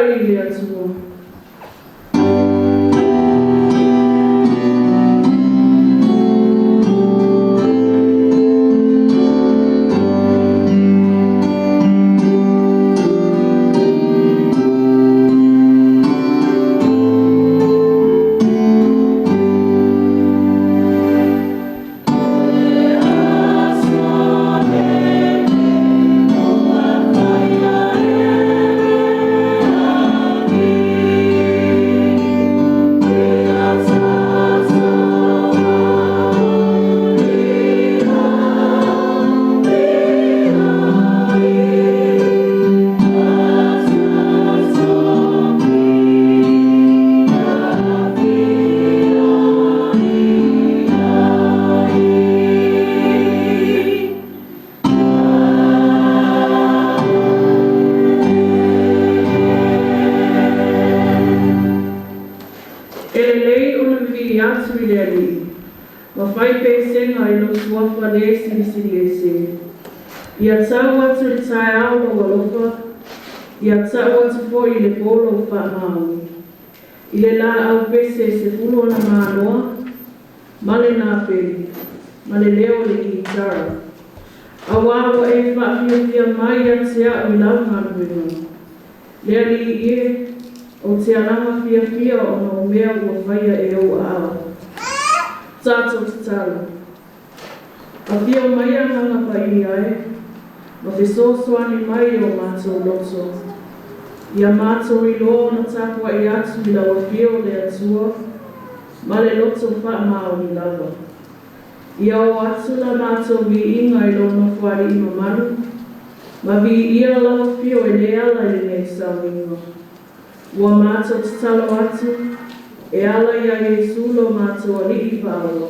Tapuai i le Atua. E lelei ona vivii atu i le Alii, ma fai pesega i lou Suafa le Silisili Ese. Ia tau atu i le taeao lou alofa, ia tau atu foi i le po lou faamaoni. I le laau pese e 10 ona manoa, ma le napeli, ma le leo o le kitara. Auā ua e faafiafia mai ia te a'u i lau galuega. Le Alii e, ou te alaga fiafia ona o mea ua faia e ou aao. Tatou tatalo. Afio mai Agaga Paia e, ma fesoasoani mai i o matou loto, ia matou iloa ona tapuai atu i lau Afio le Atua, ma le loto faamaoni lava. Ia oo atu la matou viiga i lou Nofoalii mamalu, ma viia lau Afio e le ala i lenei sauniga. Ua matou tatalo atu, e ala iā Iesu lo matou Alii Faaola.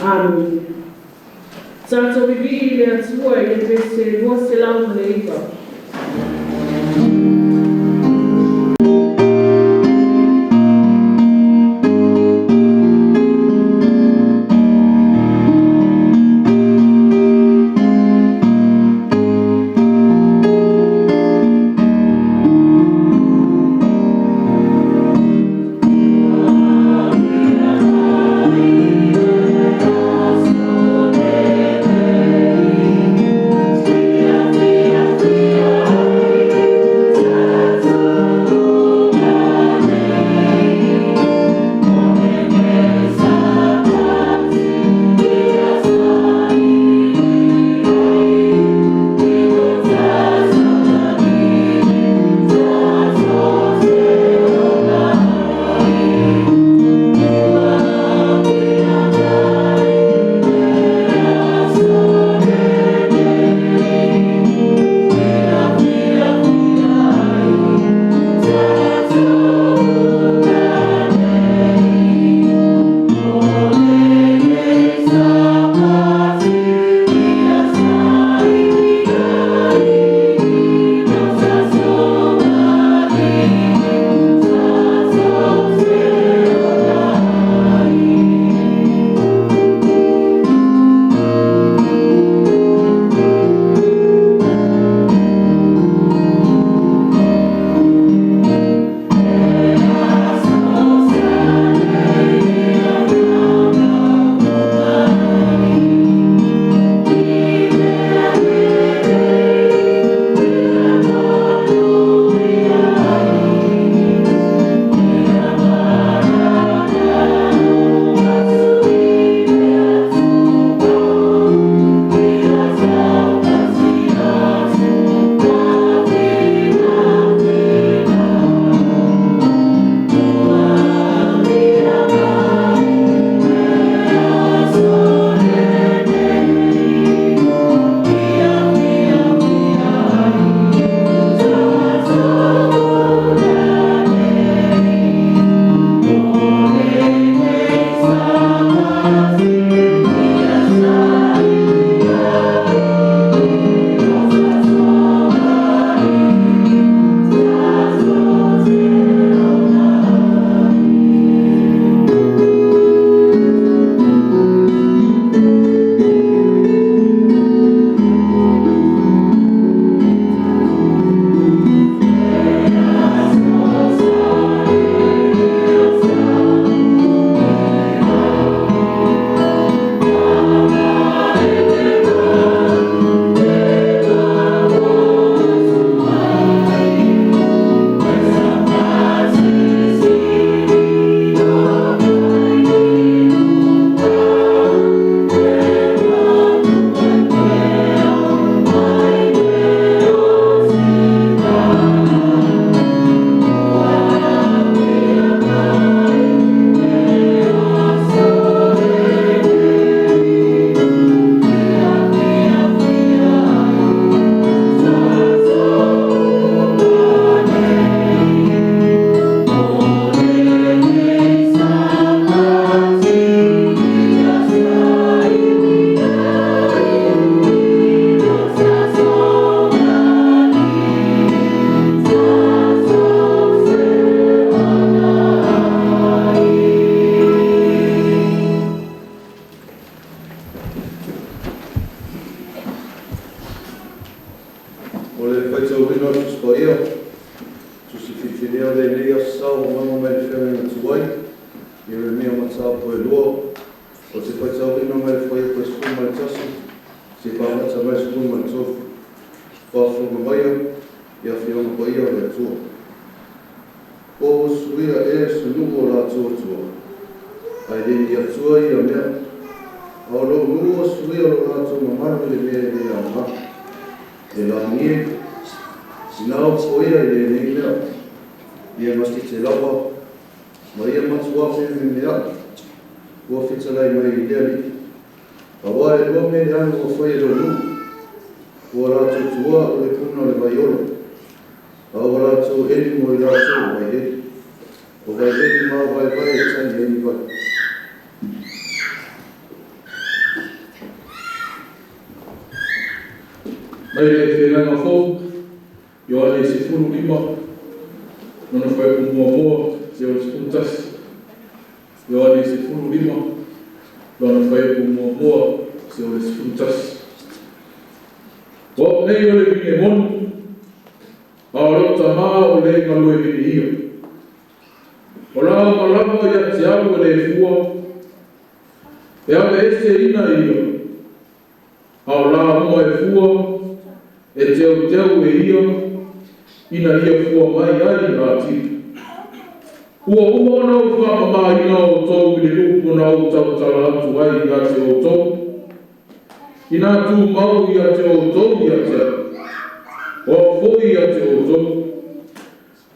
Amene. Tatou vivii i le Atua i le pese 209. Mataupu e 2, ou te faitauina mai le Fuaiupu e 11 seia faamata mai le 13. Faafofoga maia i Afioga Paia o le Atua. Ua ou usuia ea se nuu o latou atua, ae le ni atua ia mea. A o lou nuu ua suia lo latou mamalu i le mea e le aoga. E lagi e, ina opoia i lenei mea, ia gatete lava, ma ia matuā fememeaʻi, ua fetalai mai le Alii. Auā e lua mea leaga ua faia e lou nuu, ua latou tuua au i le puna o le vai ola, a ua latou eli mo i latou vaieli, o vaieli mavaevae e tali ai ni vai. Mai le Feagaiga Fou, Ioane 15, lona fuaiupu muamua seia oo i le 11. Ioane 15, lona fuaiupu muamua seia oo i le 11. O au nei o le vine moni, a o lou Tamā o le e galue vine ia. O lā uma lava ia te au e le fua, e aveeseina e ia, a o lā uma e fua, e teuteu e ia, ina ia fua mai ai atili. Ua uma ona ou faamamaina outou i le upu na ou tautala atu ai ia te outou. Ina tumau ia te outou ia te au, o au foi ia te outou.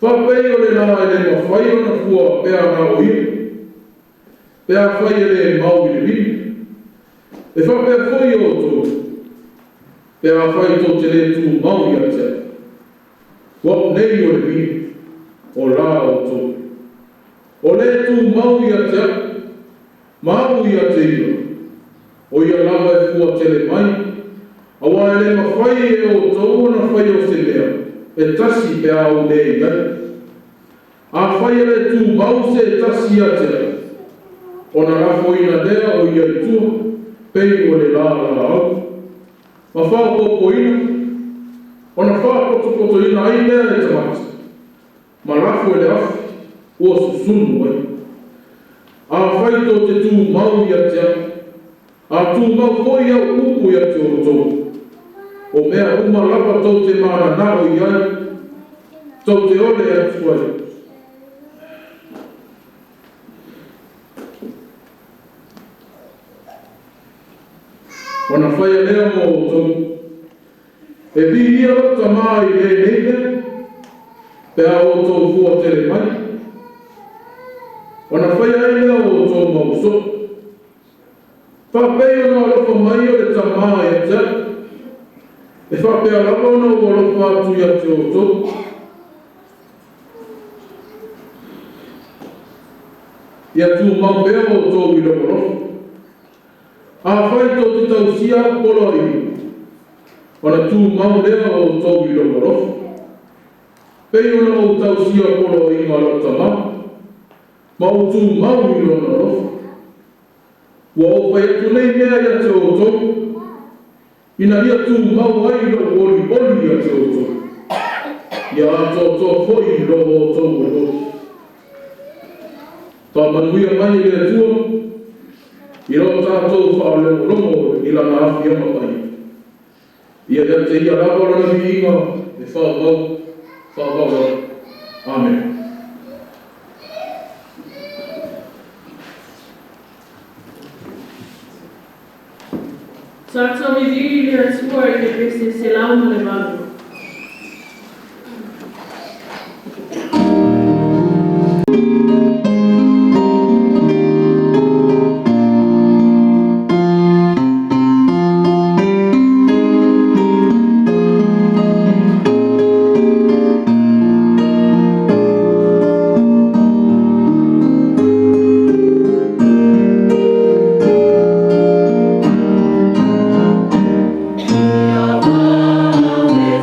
Faapei o le lā e le mafai ona fua pe a na o ia, pe afai e le mau i le vine. E faapea foi outou, pe afai tou te le tumau ia te au. O au nei o le vine, o lā outou. O le tumau ia te au, ma au ia te ia, o ia lava e fua tele mai, auā e le mafai e outou ona faia o se mea, e tasi pe a ou le i ai. Afai e le tumau se tasi ia te au, ona lafoina lea o ia i tua, pei o le lā laau. Ma faaopoopoina, ona faapotopotoina ai lea e tagata, ma lafo i le afi, ua susunu ai. Afai tou te tumau ia te au, a tumau foi au upu ia te outou, o mea uma lava tou te mananao i ai, tou te ole atu ai. Ona faia lea mo outou. E viia lou Tamā i lenei mea, pe a outou fua tele mai, ona faia ai lea o outou mau usoga. Faapei ona alofa mai o le Tamā ia te au, e faapea lava ona ou alofa atu ia te outou. Ia tumau pea outou i lou alofa. Afai tou te tausia au poloaiga, ona tumau lea o outou i lou alofa. Pei ona ou tausia poloaiga a lou Tamā, ma ou tumau i lona alofa. Ua ou fai atu nei mea ia te outou, ina ia tumau ai lou olioli ia te outou. Ia atoatoa foi lo outou olioli. Faamanuia mai e le Atua i lo tatou faalogologo i lana afioga paia. Ia ia te ia lava lona viiga e faavavau, faavavau lava. Amene. Tatou vivii i le Atua i le pese 108. Ia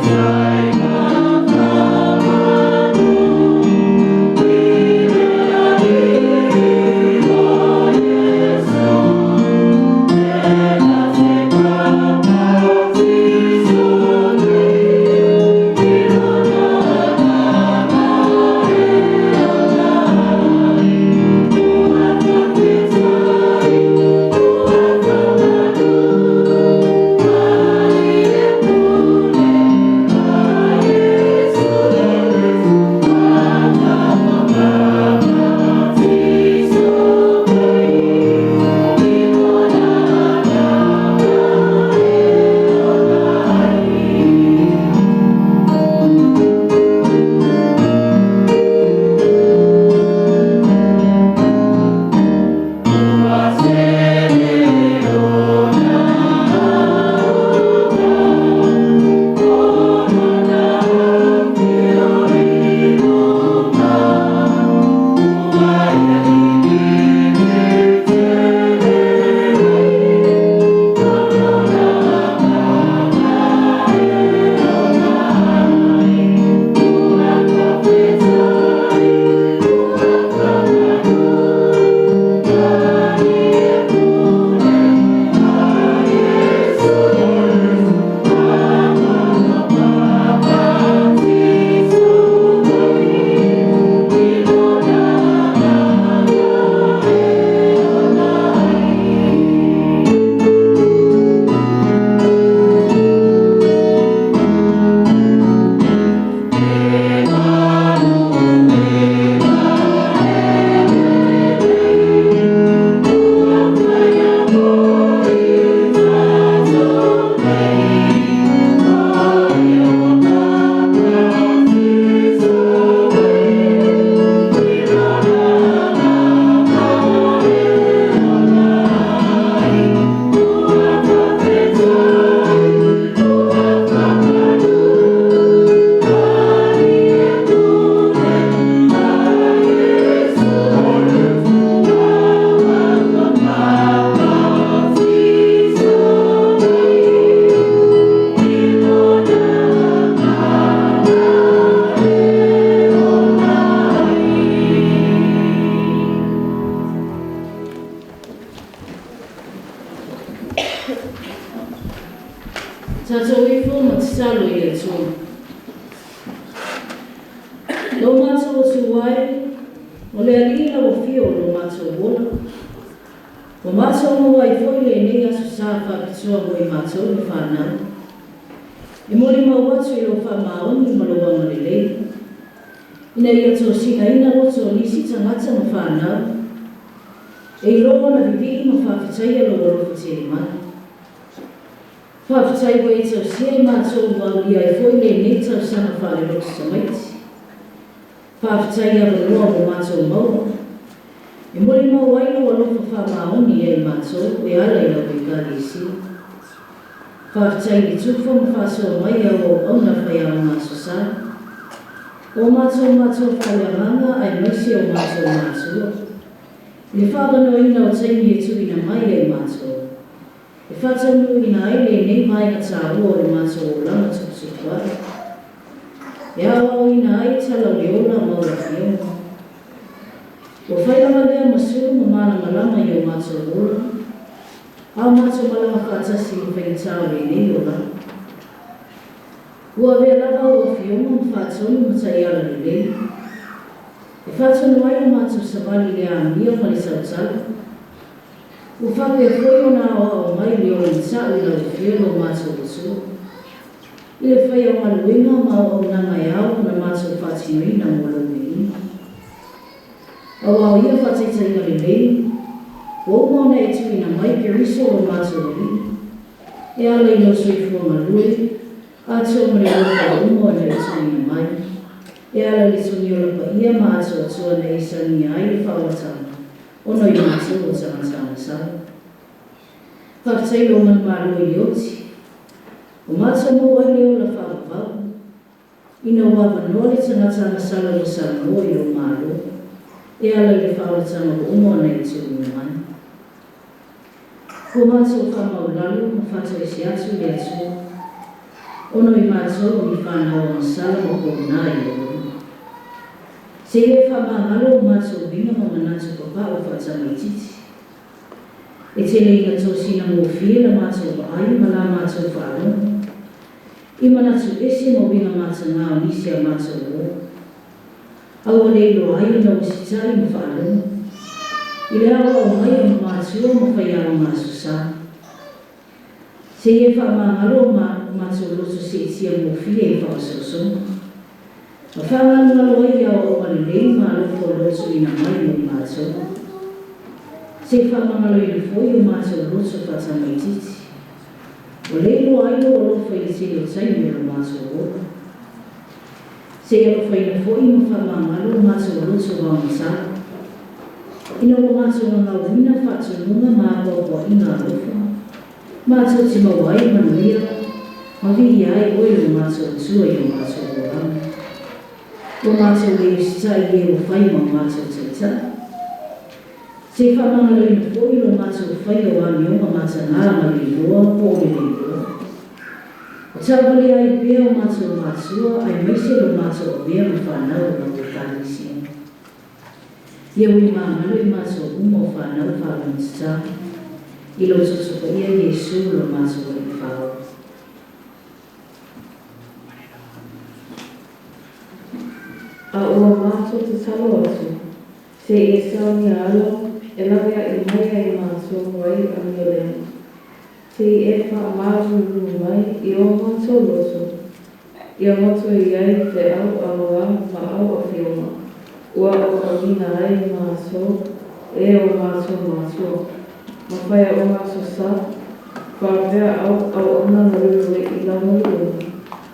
Tatou ifo ma tatalo i le Atua. Lo matou Atua e, o le Alii lau afio o lo matou ola. Ua matou maua ai foi lenei aso sa faapitoa mo i matou ma fanau. E molimau atu i lou faamaoni ma lou agalelei, ina ia tosinaina loto o nisi tagata ma fanau, e iloa ona vivii ma faafetaia lou alofa tele mai. Faafetai ua e tausia i matou ua aulia ai foi lenei tausaga faalelotu tamaiti. Faafetai i avanoa ua matou maua, e molimau ai lou alofa faamaoni ia i matou e ala i lau Ekalesia. Faafetai i le tufa ma faasoa mai a au auauna faiaoga Aso Sa, o matou matua faaleagaga aemaise o matou matua, i le faaavanoaina o taimi e tuuina mai ia i matou, e faataunuuina ai lenei vaega taua o le matou olaga tuputupu ae, e aoaoina ai tala o le ola ma o le afioga. Ua fai lava lea ma sulu ma malamalama i o matou ola, a o matou malaga faatasi i le faigata o lenei olaga. Ua avea lava au afioga ma faatonu ma taiala lelei, e faatonu ai le matou savali i le amio ma le tautala. Ua faapea foi ona aoao mai le ola mata'u i lau afio lo matou Atua, i le faia o galuega ma auaunaga e ao ona matou faatinoina mo lou viiga. Aua o ia faataitaiga lelei, ua uma ona e tuuina mai Keriso lo matou Alii, e ala i lou soifua galue, atoa ma le alofa ua uma ona e tuuina mai, e ala i le togiola paia ma atoatoa na e sagia ai le faaolataga ona o i matou o tagata agasala. Faafetai i lou manumalo i le oti, ua matou maua ai le ola faavavau, ina ua avanoa le tagata agasala ua salamo i lou Malo, e ala i le faaolataga ua uma ona e tuuina mai. Ua matou faamaualalo ma faatoese atu i le Atua, ona o i matou o ni fanau agasala ma pouna i lou luma. Se i e faamagalo o matou uiga ma manatu papa'u faatamaitiiti. E tele ina tosina gofie la matou vaai ma la matou faalogo i manatu ese ma uiga matagā o nisi a matou uo, a ua le iloa ai ona usitai ma faalogo i le aoao mai o matua ma faiaoga Aso Sa. Se i e faamagalo o matou loto seetia gofie i faaososoga, ma fagalogalo ai i aoaoga lelei ma alofa o lo o tuuina mai mo i matou. Se i faamagaloina foi o matou loto faatamaitiiti, ua le iloa ai lou alofa i le tele o taimi o lo matou ola. Se i alofaina foi ma faamagalo o matou loto vaomatala, ina ua matou gagauina faatonuga ma apoapoaiga alofa, matou te maua ai manuia, ma viia ai oe lo matou Atua i lo matou olaga. Ua matou le usitai i e ua fai ma o matou taitai. Se i faamagaloina foi lo matou faia o amioga matagā ma le iloa po o le le iloa. O tauvalea ai pea o matou matua aemaise lo matou avea ma fanau o lau Ekalesia. Ia ui magalo i matou uma o fanau faalogotatau, i lou Toto Paia Iesu lo matou Alii Faaola. A ua matou tatalo atu, se i e saunia alo e laveai mai ai matou ai amio leaga. Se i e faamalulu mai i o matou loto, ia goto i ai feau aoao ma au afioga, ua aoaoina ai matou e o matou matua, ma faiaoga Aso Sa, faapea au auauna galulue i lau galuega,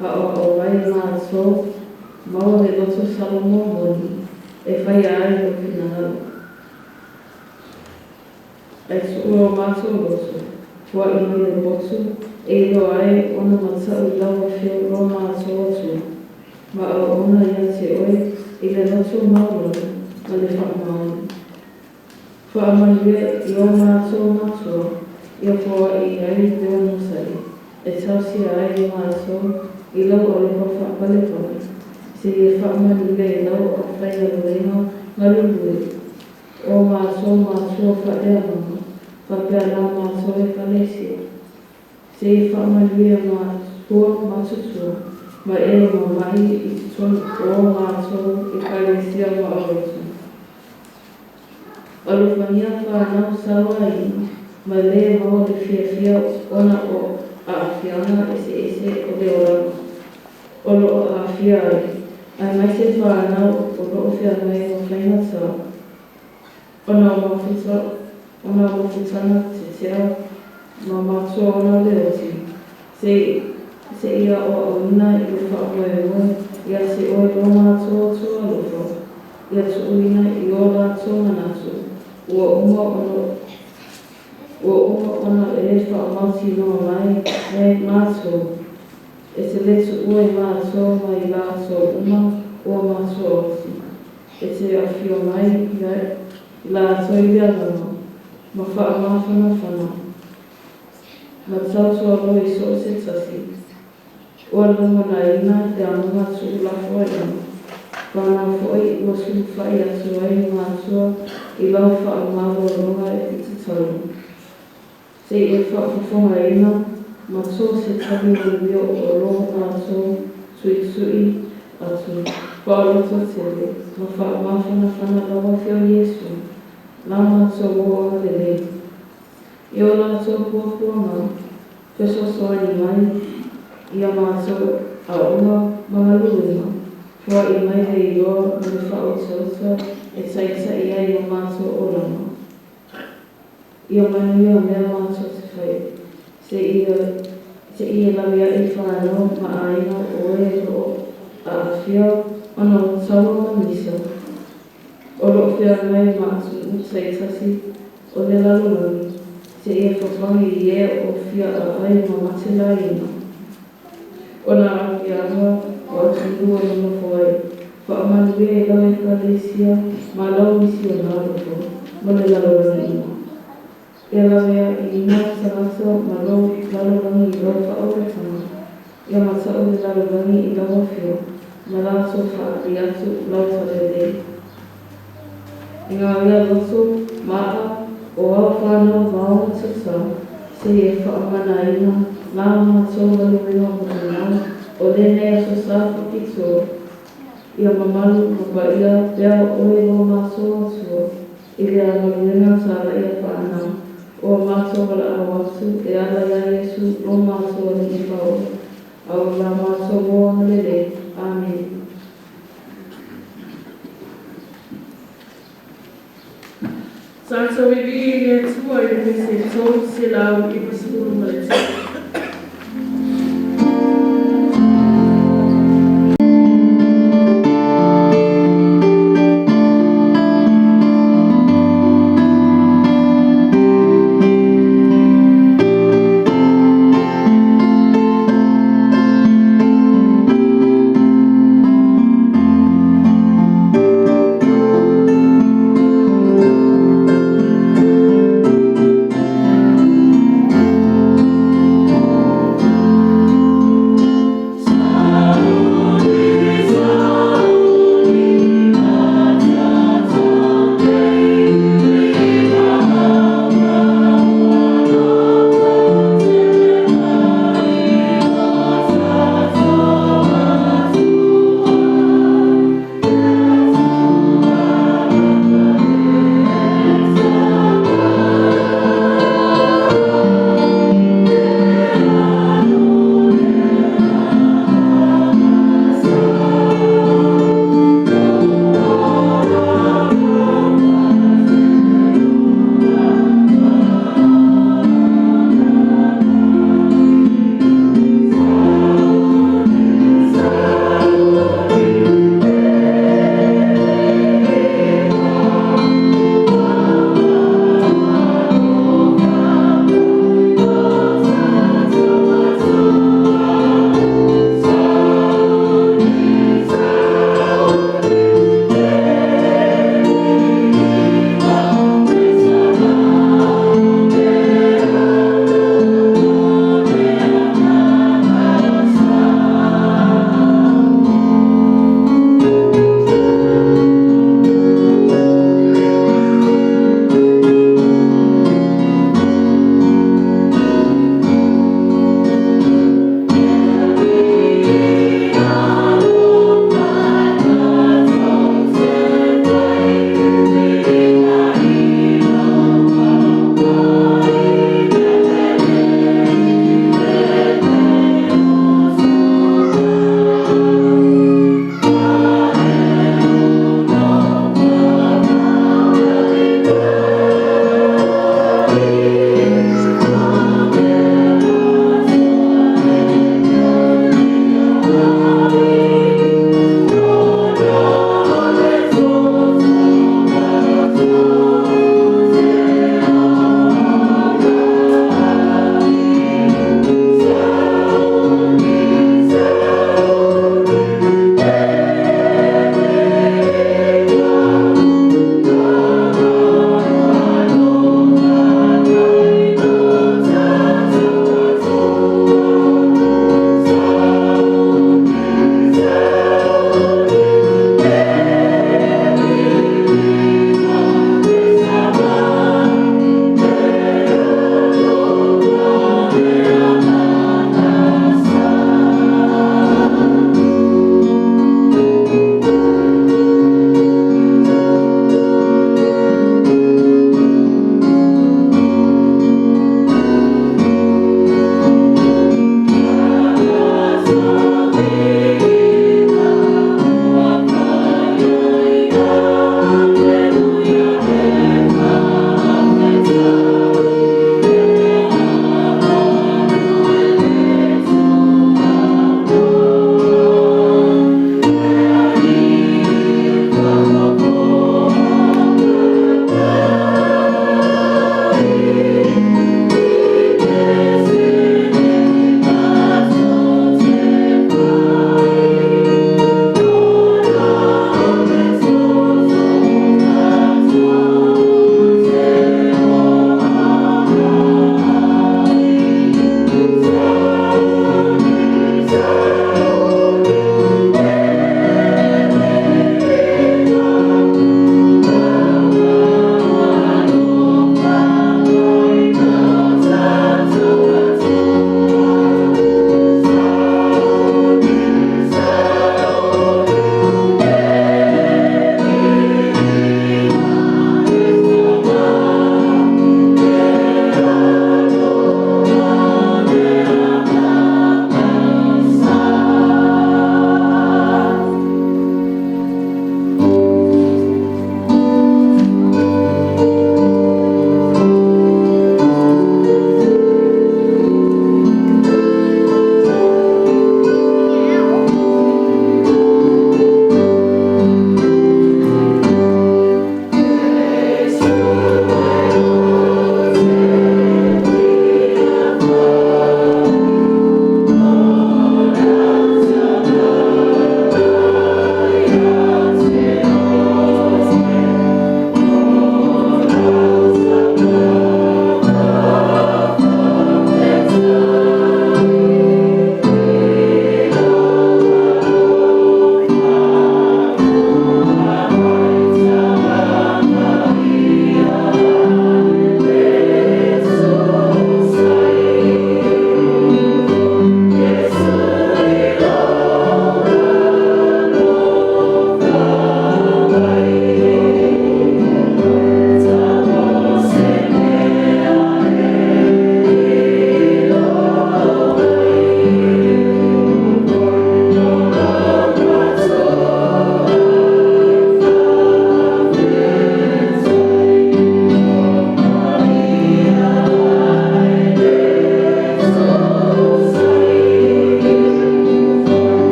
aoao ai matou maua le loto Salomo moni e faia ai lou finagalo. Ae tuua o matou loto, foai mai le potu e iloa ai ona mata'u i lau afio lo matou Atua, ma auauna ia te oe i le loto maualalo ma le faamaoni. Faamanuia i o matou matua ia foai ai le onosai e tausia ai matou i lau alofa faapalepale, seia faamanuia i lau aufaigaluega galulue, o matou matua faaleagaga. Faapea la matou Ekalesia. Seia faamanuia matua ma tutua, ma e o mama'i i totonu o matou Ekalesia ma alotu. Alofagia fanau sauaina, ma lē maua le fiafia ona o aafiaga eseese o le olaga o loo aafia ai, aemaise fanau o loo feagai ma faigatā ona o mafuta ona o mafutaga tetea ma matua ona o le oti, seia aoaoina i le faamoemoe ia te oe lo matou Atua alofa, ia tuuina i o latou manatu ua uma ona ua uma ona e faamautinoa mai nei matou, e te lē tuua i matou ma i latou uma ua matua oti. E te afio mai i latou i le agaga, ma faamafanafana, ma tautualoi i so o se tasi, ua lagonaina le agaga tuulafoaiga. Fanau foi ua sulufai atu ai matua i lau faamalologa e tatau. Seia faafofogaina ma to se tali manuia o lo matou tuitui atu faalototele ma faamafanafana lau Afioga Iesu, la matou o agalelei. I o latou puapuaga, fesoasoani mai ia matou aoga ma galuega, foai mai le iloa ma le faautauta e taitai ai o matou olaga. Ia manuia mea matou te fai, seia laveai fanau ma aiga o e o loo aafia ona o taua ma misa, o loo feagai ma atunuu taitasi o le lalolagi, seia fafagi i e o fia aai ma matelaina ona aafiaga o atunuu e nonofo ai. Faamanuia i lau Ekalesia ma lau misiona alofa mo le lalolagi uma. Ia laveaiina tagata ma lou lalolagi i lau faaolataga, ia matau le lalolagi i lau afio, ma latou faaali atu lau talalelei. I ngā mea loto maa o au whānau maona tatau, seia faamanaina la matou galuega molimau o lenei aso sa faapitoa, ia mamalu ma paia pea oe lo matou Atua i le galuega talaia fanau ua matou valaau atu e ala iā Iesu lo matou Alii Faaola, a o la matou mo agalelei. Amene. Tatou vivii i le Atua i le pese 393.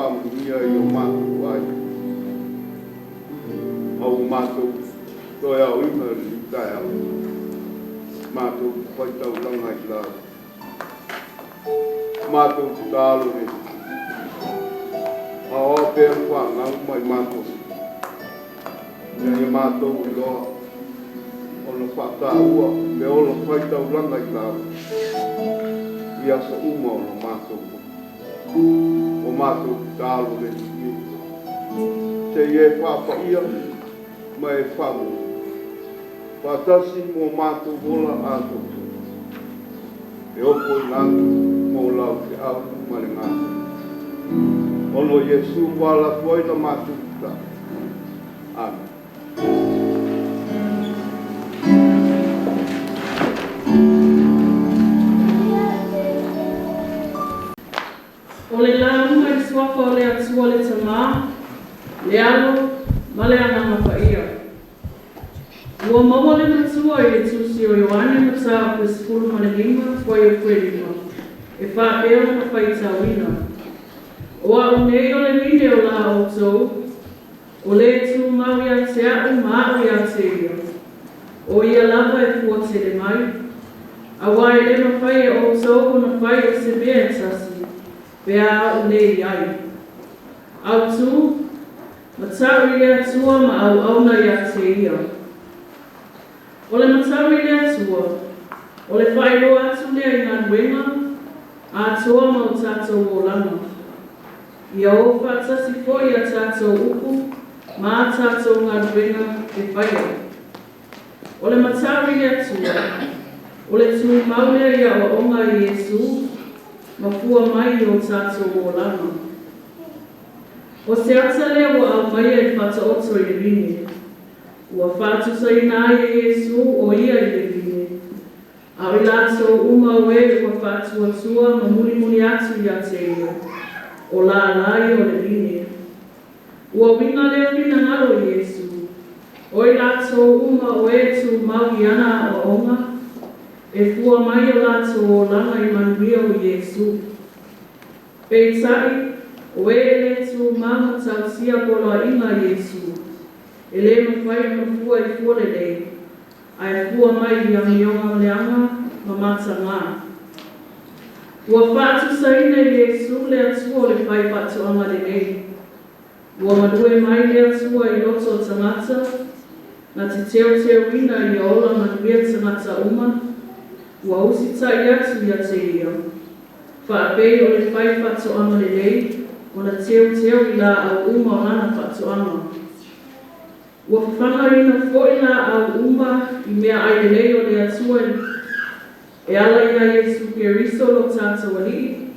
faamanuia i o matou aiga ma ua matou toe aoina i lenei taeao, matou te faitaulaga i lau. Matou tatalo le aoao pea le fanau mai matou ina ia matou iloa ona faataua le ola faitaulaga i lau i aso uma o le matou ua matou tatalo le Alii e se i e faapaia ma e faamanuia faatasi mo matou ola atoatoa e ofo i lagi mo lau feau ma le gata ona o Iesu ua lafo ai la matou tatalo. Amen. O le lauga i le Suafa o le Atua le Tamā, le Alo ma le Agaga Paia. Ua maua le matua i le Tusi o Ioane mataupu e 15 fuaiupu e 5, e faapea ona faitauina. O a'u nei o le vine o la outou, o le tumau ia te a'u ma a'u ia te ia. O ia lava e fua tele mai, auā e le mafai e outou ona fai o se mea e tasi, pe a a'u lē i ai. Autū, mata'u i le Atua ma auauna ia te ia. O le mata'u i le Atua, o le faailoa atu lea i galuega, atoa ma o tatou olaga. Ia o faatasi foi a tatou upu ma a tatou galuega e faia. O le mata'u i le Atua, o le tumau lea i aoaoga a Iesu ma fua mai i o tatou olaga. O se ata lea ua aumaia i le Faataoto i le vine. Ua faatusaina ai e Iesu o ia i le vine, a o i latou uma o e ua faatuatua ma mulimuli atu ia te ia, o lālā ia o le vine. Ua uiga lea finagalo i Iesu, o i latou uma o e tumau i ana aoaoga, e fua mai o latou olaga i manuia o Iesu. Peitai, o e e lē tumau ma tausia poloaiga a Iesu, e lē mafai ona fua i fua lelei, ae fua mai i amioga leaga ma matagā. Ua faatusaina e Iesu le Atua o le faifaatoaga lelei. Ua malue mai le Atua i loto o tagata, na te teuteuina ia ola manuia tagata uma, ua usita'i atu ia te ia. Faapei o le faifaatoaga lelei ona teuteu i laau uma o lana faatoaga. Ua fafagaina foi laau uma i meaai lelei o le Atua e ala iā Iesu Keriso lo tatou Alii,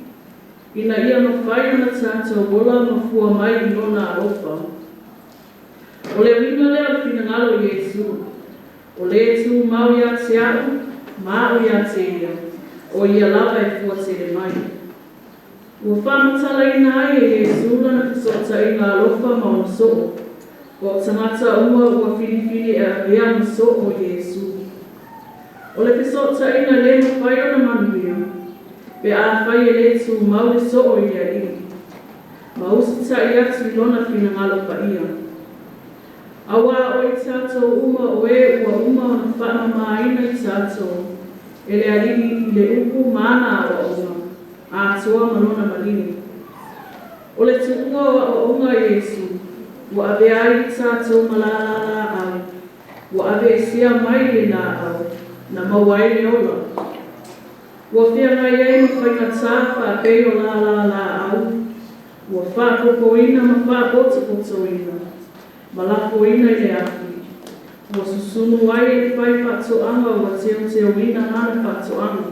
ina ia mafai ona tatou ola ma fua mai i Lona alofa. O le uiga lea o le finagalo o Iesu, O le tumau ia te a'u ma a'u ia te ia, o ia lava e fua tele mai. Ua faamatalaina ai e Iesu lana fesootaiga alofa ma ona soo, po o tagata uma ua filifili e avea ma soo o Iesu. O le fesootaiga e lē mafai ona manuia, pe afai e lē tumau le soo i le Alii, ma usita'i atu i Lona finagalo paia. Auā o i tatou uma o e ua uma ona faamamāina i tatou e le Alii i le upu ma ana aoaoga atoa ma Lona maliu. O le tuuga o aoaoga a Iesu, ua avea ai i tatou ma lālā lāau, ua aveesea mai le lāau na maua ai le ola. Ua feagai ai ma faigatā faapei o lālā lāau, ua faapopoina ma faapotopotoina, ma lafoina i le afi, ua susunu ai e le faifaatoaga ua teuteuina lana faatoaga.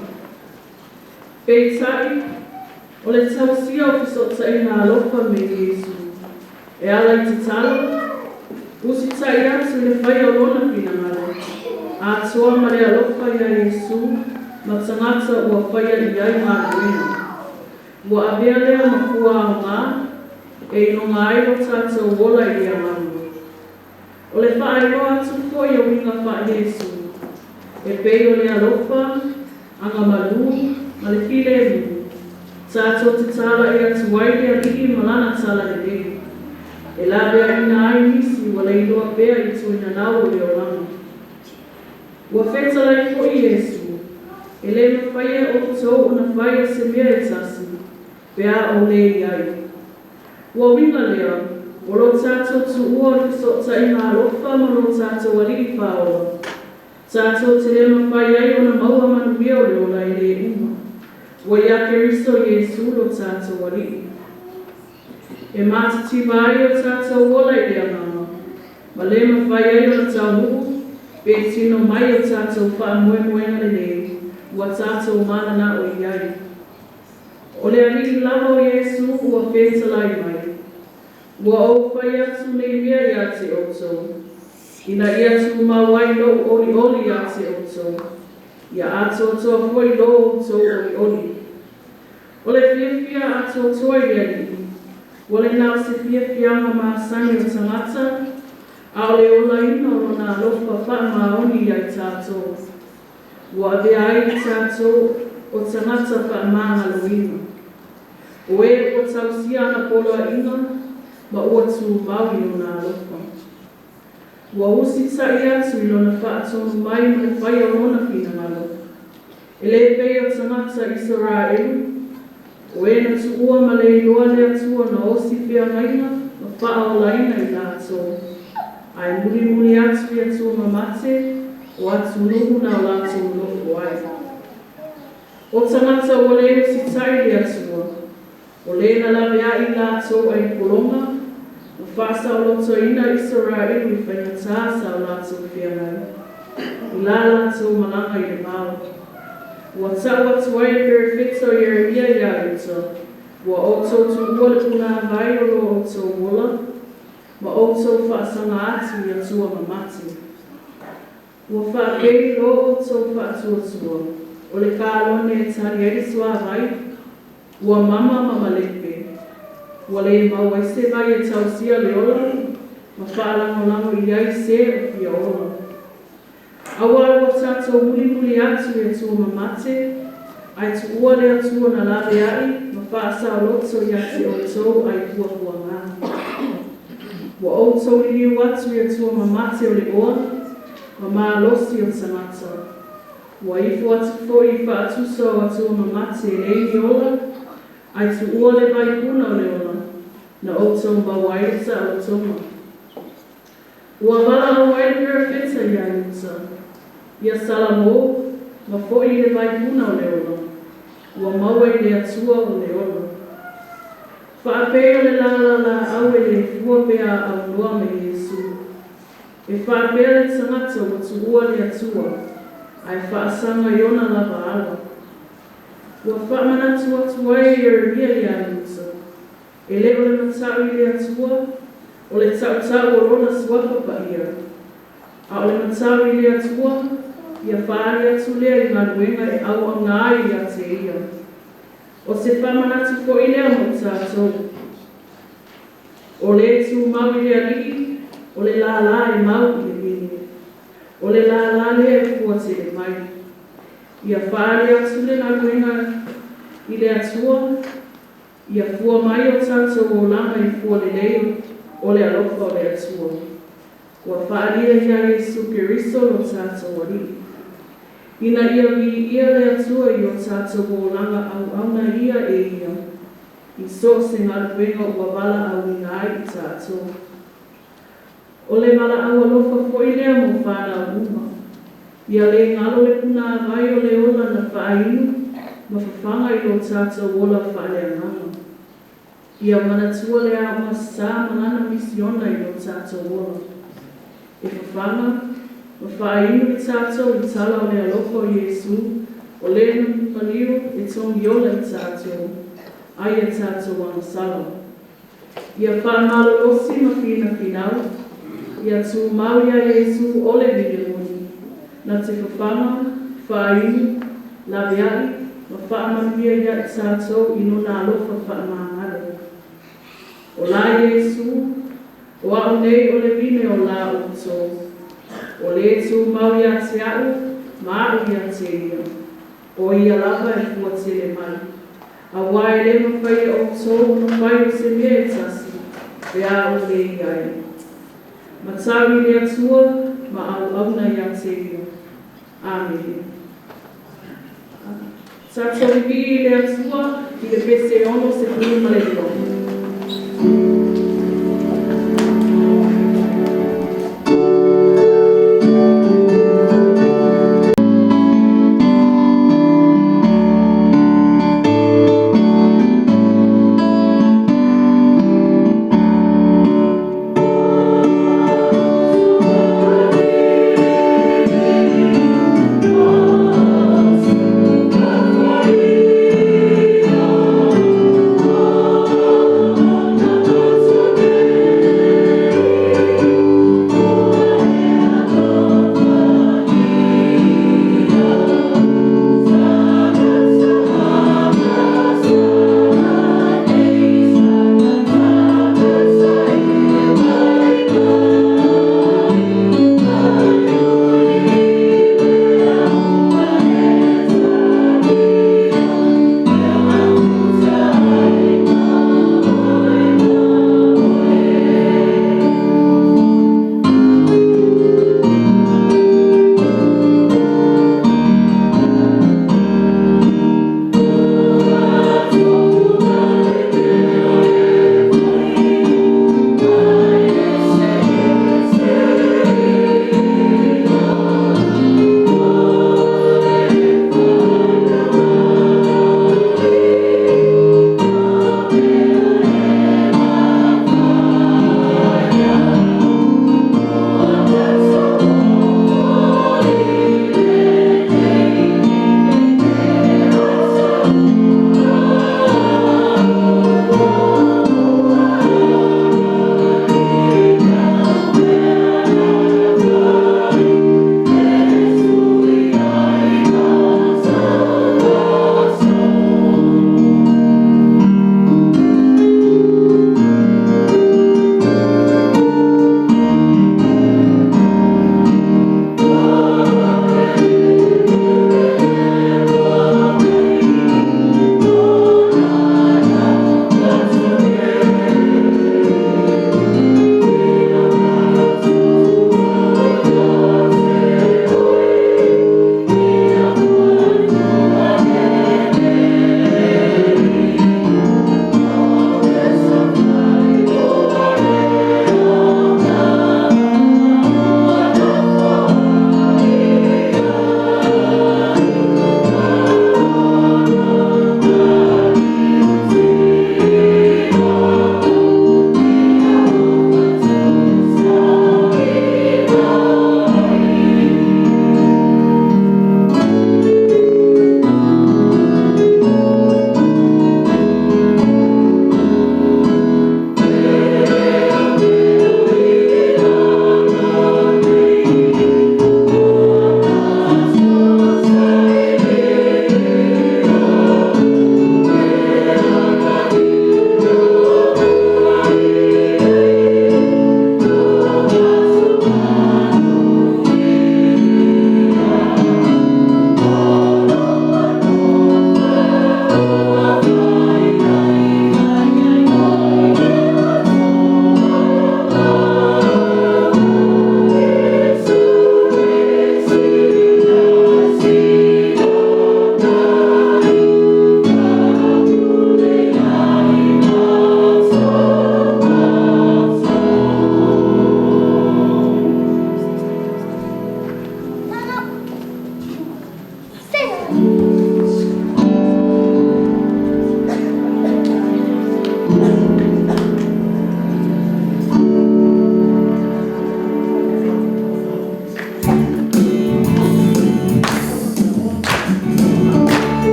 Peitai, o le tausia o fesootaiga alofa me Iesu, e ala i tatalo, usita'i atu i le faia o Lona finagalo, atoa ma le alofa iā Iesu ma tagata ua faia i ai galuega. Ua avea lea ma fua aogā e iloga ai lo tatou ola i le agaga. O le faailoa atu foi o uiga faa-Iesu, e pei o le alofa, agamalū, ma le filemu, Tatou te tala'i atu ai i le Alii ma Lana talalelei, e laveaina ai nisi ua leiloa pea i tuinanau o le olaga. Ua fetalai foi Iesu, E lē mafai e outou ona faia se mea e tasi, pe a ou lē i ai. Ua uiga lea, o lo tatou tuua o le fesootaiga alofa ma lo tatou Alii Faaola, tatou te lē mafai ai ona maua manuia o le ola e lē uma, ua iā Keriso Iesu lo tatou Alii. E matitiva ai o tatou ola i le agaga, ma lē mafai ai ona taunuu pe tino mai o tatou faamoemoega lelei ua tatou mananao i ai. O le Alii lava o Iesu ua fetalai mai, Ua ou fai atu nei mea iā te outou, ina ia tumau ai lou olioli iā te outou, ia atoatoa foi lo outou olioli. O le fiafia atoatoa i le Alii, ua le na o se fiafiaga masani o tagata, a o le olaina o Lona alofa faamaoni iā i tatou, ua avea ai i tatou o tagata faamagaloina. O e ua tausia ana poloaiga ma ua tumau i Lona alofa. Ua usita'i atu i Lona faatonu mai ma le faia o Lona finagalo. E lē pei o tagata Isaraelu, o e na tuua ma le iloa le Atua na osi feagaiga ma faaolaina i latou, ae mulimuli atu i atua mamate o atunuu na o latou nonofo ai. O tagata ua lē usita'i i le Atua, o lē na lavea'i latou ai pologa, ma faasaolotoina Isaraelu i faigatā sa o latou feagai, i la latou malaga i le vao. Ua ta'u atu ai e le perofeta o Ieremia iā Iuta, Ua outou tuua le punāvai o lo outou ola, ma outou faasaga atu i atua mamate. Ua faapei lo outou faatuatua, o le kalone e tali ai le suāvai, ua mama ma malepe, ua lē maua ai se vai e tausia le ola ma faalagolago i ai se o fia ola. Auā ua tatou mulimuli atu i atua mamate, ae tuua le Atua na laveai ma faasaoloto iā te outou ai puapuagā. Ua outou liliu atu i atua mamate o le oa ma malosi o tagata. Ua ifo atu foi i faatusa o atua mamate e leai ni ola, ae tuua le vaipuna o le ola na outou maua ai le saolotoga. Ua valaau ai le perofeta iā Iuta, ia Salamo, ma foi i le vaipuna o le ola, ua maua i le Atua o le ola. Faapei o le lala laau e le fua pe a aunoa ma Iesu. E faapea le tagata ua tuua le Atua, ae faasaga i ona lava ala. Ua faamanatu atu ai e Ieremia iā Iuta, E le o le mata'u i le Atua, o le ta'uta'u o Lona Suafa Paia, a o le mata'u i le Atua, ia faaali atu lea i galuega e auauna ai ia te Ia. O se faamanatu foi lea mo tatou. O le tumau i le Alii, o le lālā e mau i le vine. O le lālā lea e fuatele mai. Ia faaali atu le galuega i le Atua, Ia fua mai o tatou olaga i fua lelei o le alofa o le Atua, ua faaalia iā Iesu Keriso lo tatou Alii. Ina ia viia le Atua i o tatou olaga auauna ia e Ia, i so o se galuega ua valaauina ai i tatou. O le valaau alofa foi lea mo fanau uma. Ia lē galo le punāvai o le ola na faainu ma fafaga i lo tatou ola faaleagaga. Ia manatua le aoga sa ma lana misiona i lo tatou ola. E fafaga ma faainu i tatou i tala o le alofa o Iesu o lē na maliu e togiola i tatou ai a tatou agasala. Ia faamalolosi ma finafinau, ia tumau iā Iesu o le vine moni, na te fafaga, faainu, laveai, ma faamanuia iā i tatou i Lona alofa faamagalo. O la Iesu, o a'u nei o le vine o la outou. O le tumau ia te a'u, ma a'u ia te ia. O ia lava e fuatele mai. Auā e lē mafai e outou ona fai o se mea e tasi, pe a ou lē i ai. Matau i le Atua ma auauna ia te Ia. Amene. Tatou vivii i le Atua i le pese 62.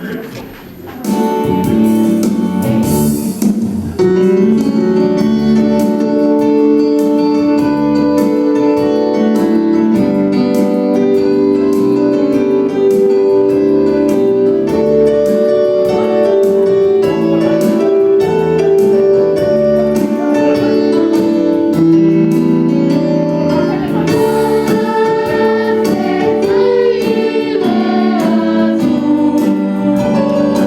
Faafetai i le Atua.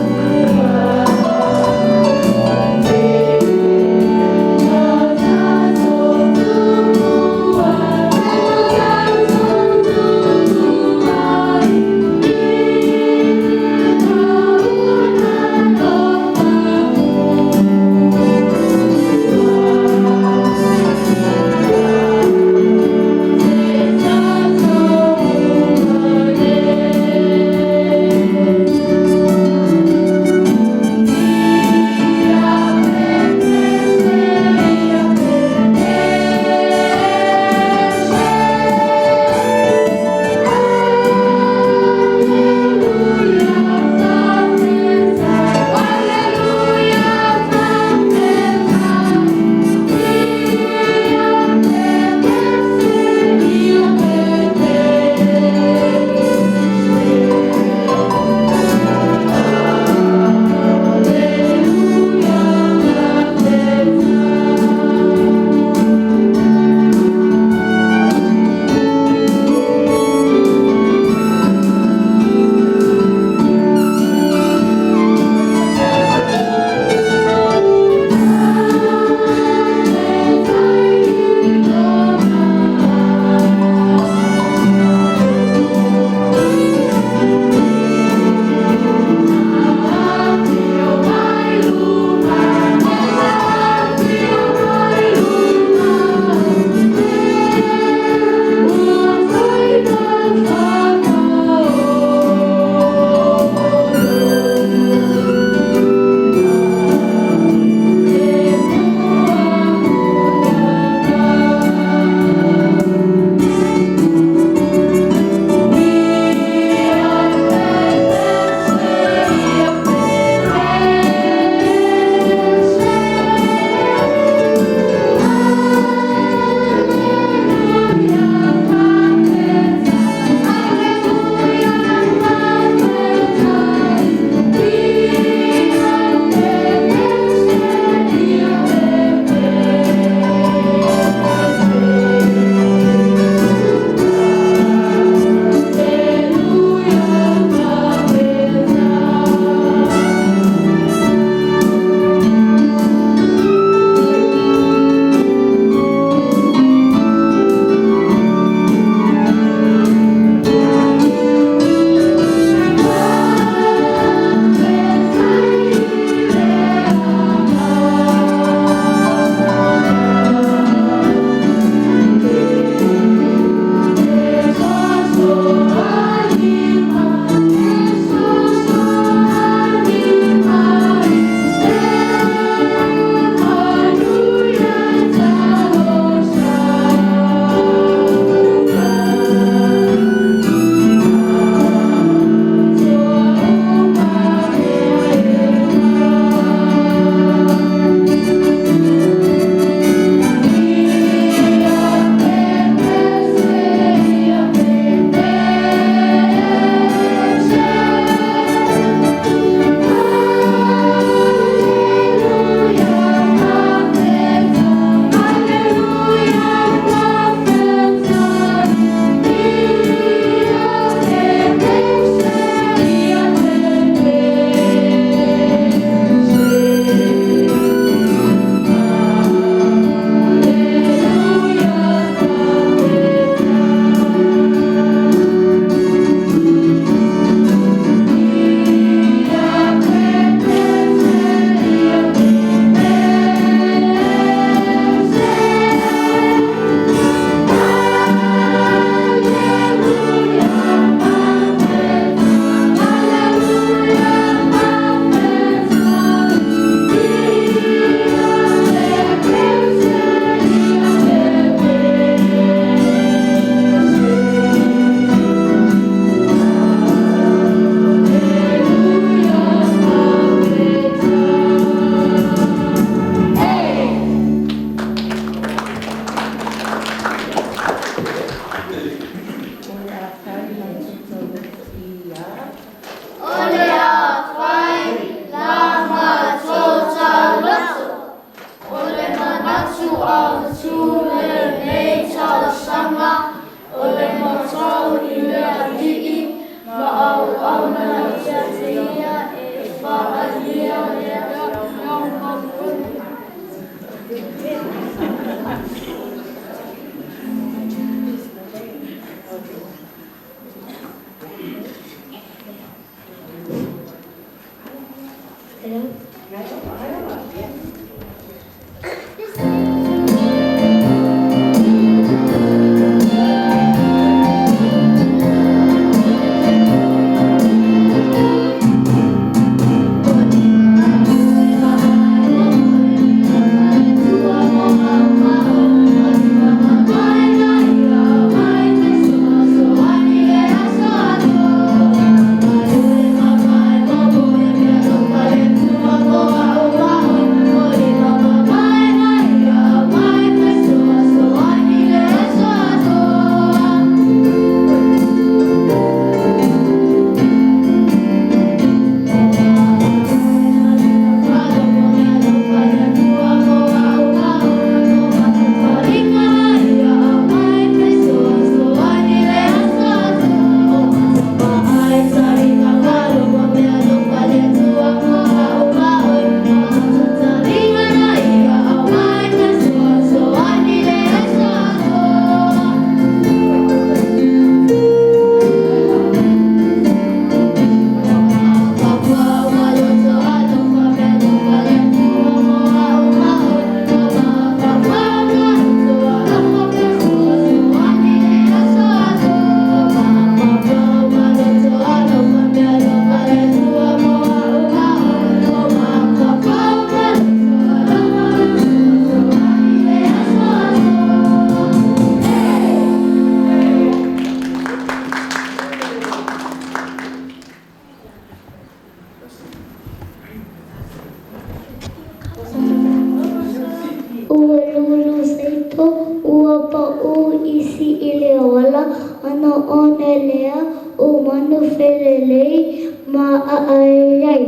ala ona one lea o manu felelei ma aai ai.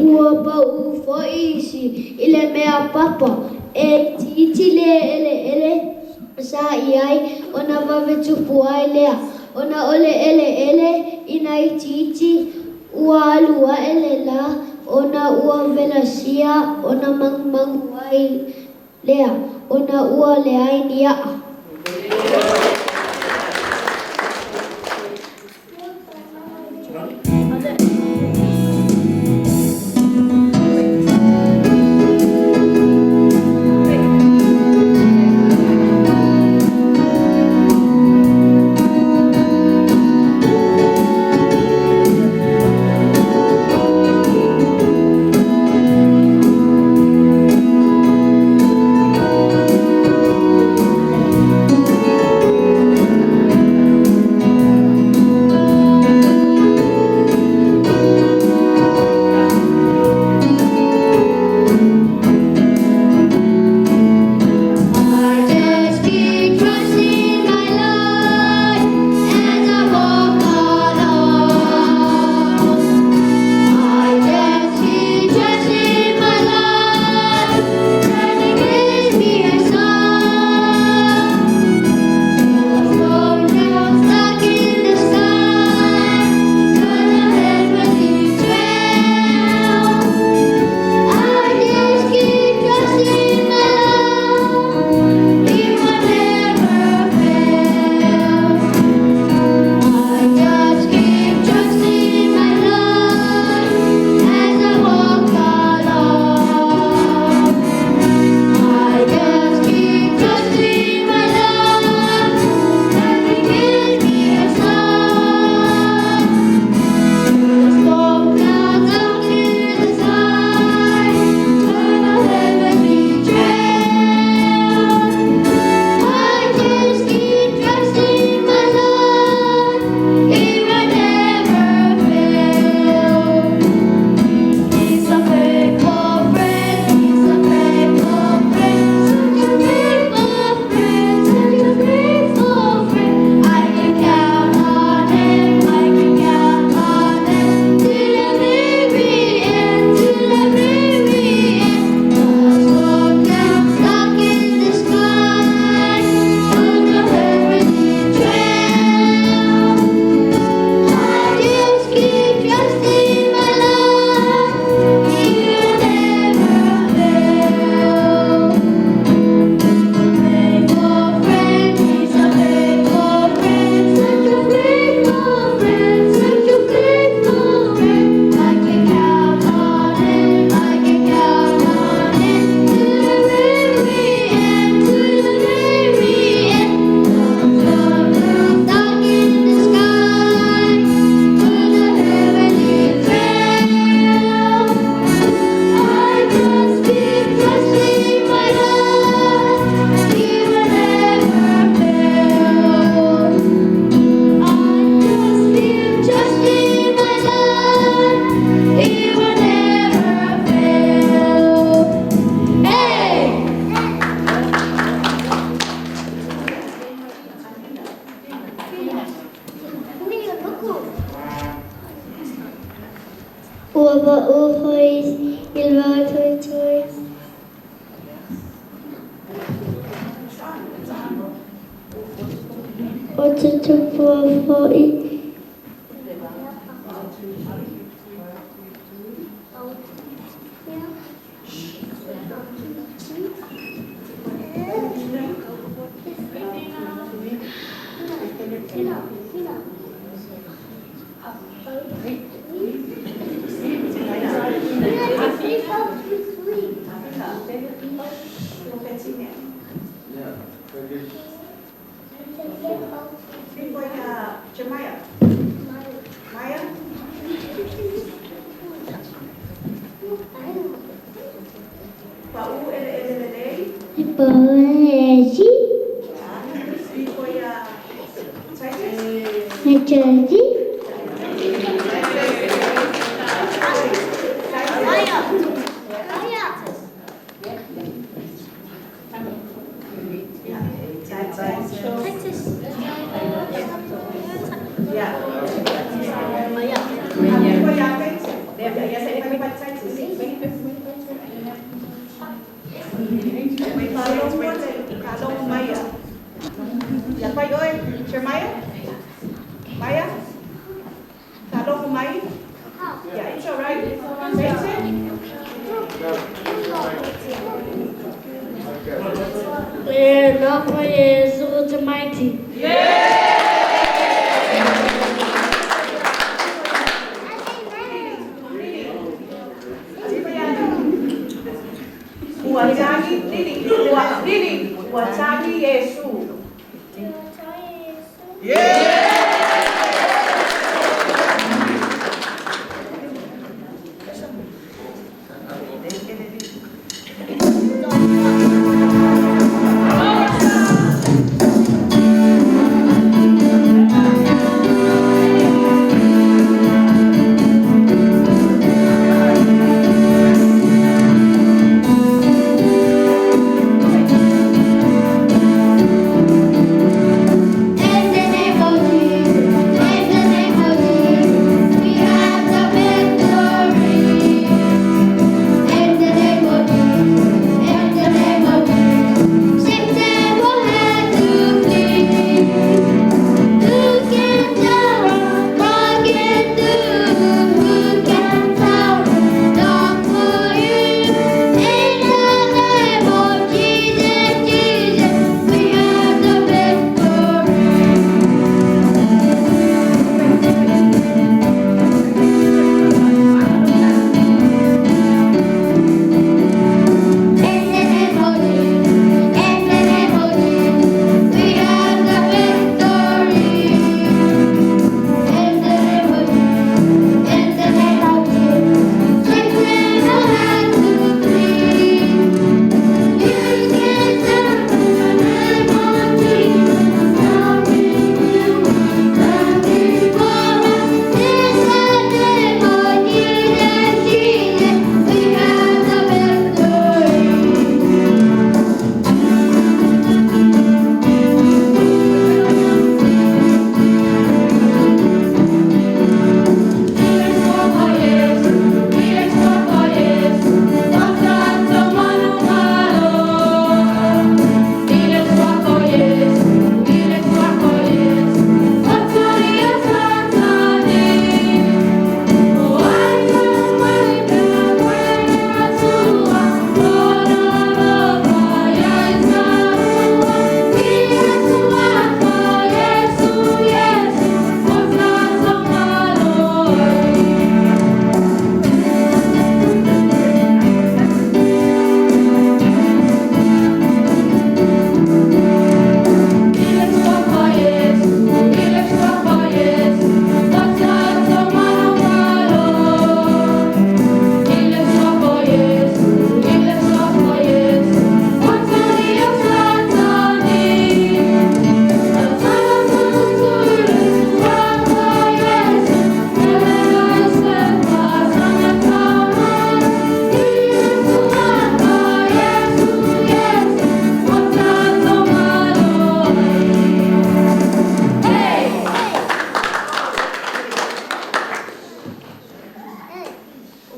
Ua pau foi isi i le mea papa e itiiti le eleele sa i ai ona vave tupu ai lea. Ona o le eleele ina itiiti ua alu ae le la ona ua velasia ona magumagu ai lea ona ua leai ni a'a. I just keep trusting my Lord as I walk along. I just keep trusting my Lord, and He gives me a song. The storm clouds stuck in the sky, on a heavenly trail. I just keep trusting my Lord. He will never fail. I just keep trusting my Lord as I walk along. I just keep trusting my Lord, and He gives me a song. The storm clouds up to the sky, on a heavenly trail. I just keep trusting my Lord, He will never fail. He's a faithful friend, He's a faithful friend, such a faithful friend, such a faithful friend. I can count on Him, I can count on Him to the very end, to the very end. The storm clouds stuck in the sky on the heavenly trail. I just keep trusting my Lord, He will never fail. Faithful friend, He's a faithful friend, such a faithful friend, such a faithful friend. I can count on Him, I can count on Him to the very end, to the very end. The storm stuck in the sky, on a heavenly trail. I just keep trusting my Lord, He will never fail. I just keep trusting my Lord, He will never fail. Hey! Ua pau foi i le vā toetoi. O tutupua foi. Jeremiah. Maya? Pau ele ele lelei. Poesi. Before Titus. Maturity. Jeremiah? Maya? Faalogo mai? Yeah, it's all right. Mason? E loko Iesu tamaiti. Ua tagi, Lily, ua, Lily, ua tagi Iesu. In the name of Jesus, in the name of Jesus, we have the victory. In the name of Jesus, in the name of Jesus, Satan will have to flee. Who can tell what can do? Who can tell not for you? In the name of Jesus, Jesus, we have the victory. In the name of Jesus, in the name of Jesus, we have the victory. In the name of Jesus, in the name of Jesus, Satan will have to flee. You can tell the name of Jesus, nothing you, nothing for us. In the name of Jesus, Jesus, we have the victory.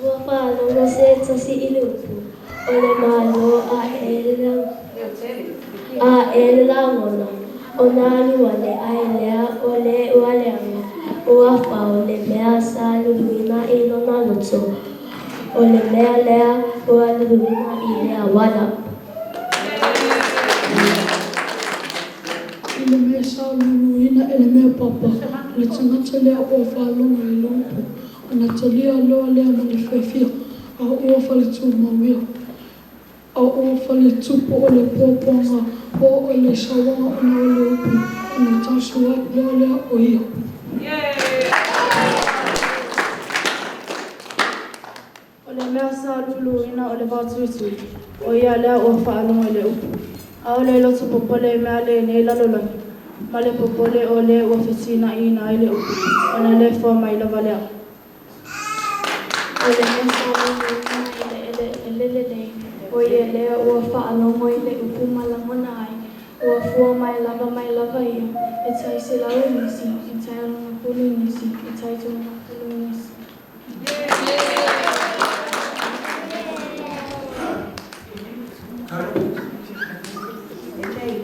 Ua faalogo se tasi i le upu, o le Malo a e lagona, ona alu ane ai lea o lē ua leaga, ua fao le mea sa luluina i lona loto, o le mea lea ua luluina i le auala. I le mea sa luluina e le mea papa, o le tagata lea ua faalogo i le upu, ona talia loa lea ma le fiafia, a ua faletumau ia. A ua faletupu o le puapuaga po o le sauaga ona o le upu, ona tausi ai loa lea o ia. O le mea sa luluina o le vaotuitui, o ia lea ua faalogo i le upu. A o le loto popole i mea lenei lalolagi, ma le popole o lē ua fetinaiina ai le upu, ona le fua mai lava lea. O le mea sa luluina i le eleele lelei, o ia lea ua faalogo i le upu ma lagona ai, ua fua mai lava mai lava ia, e tai 100 nisi, e tai 60 nisi, e tai 30 nisi. Lelei.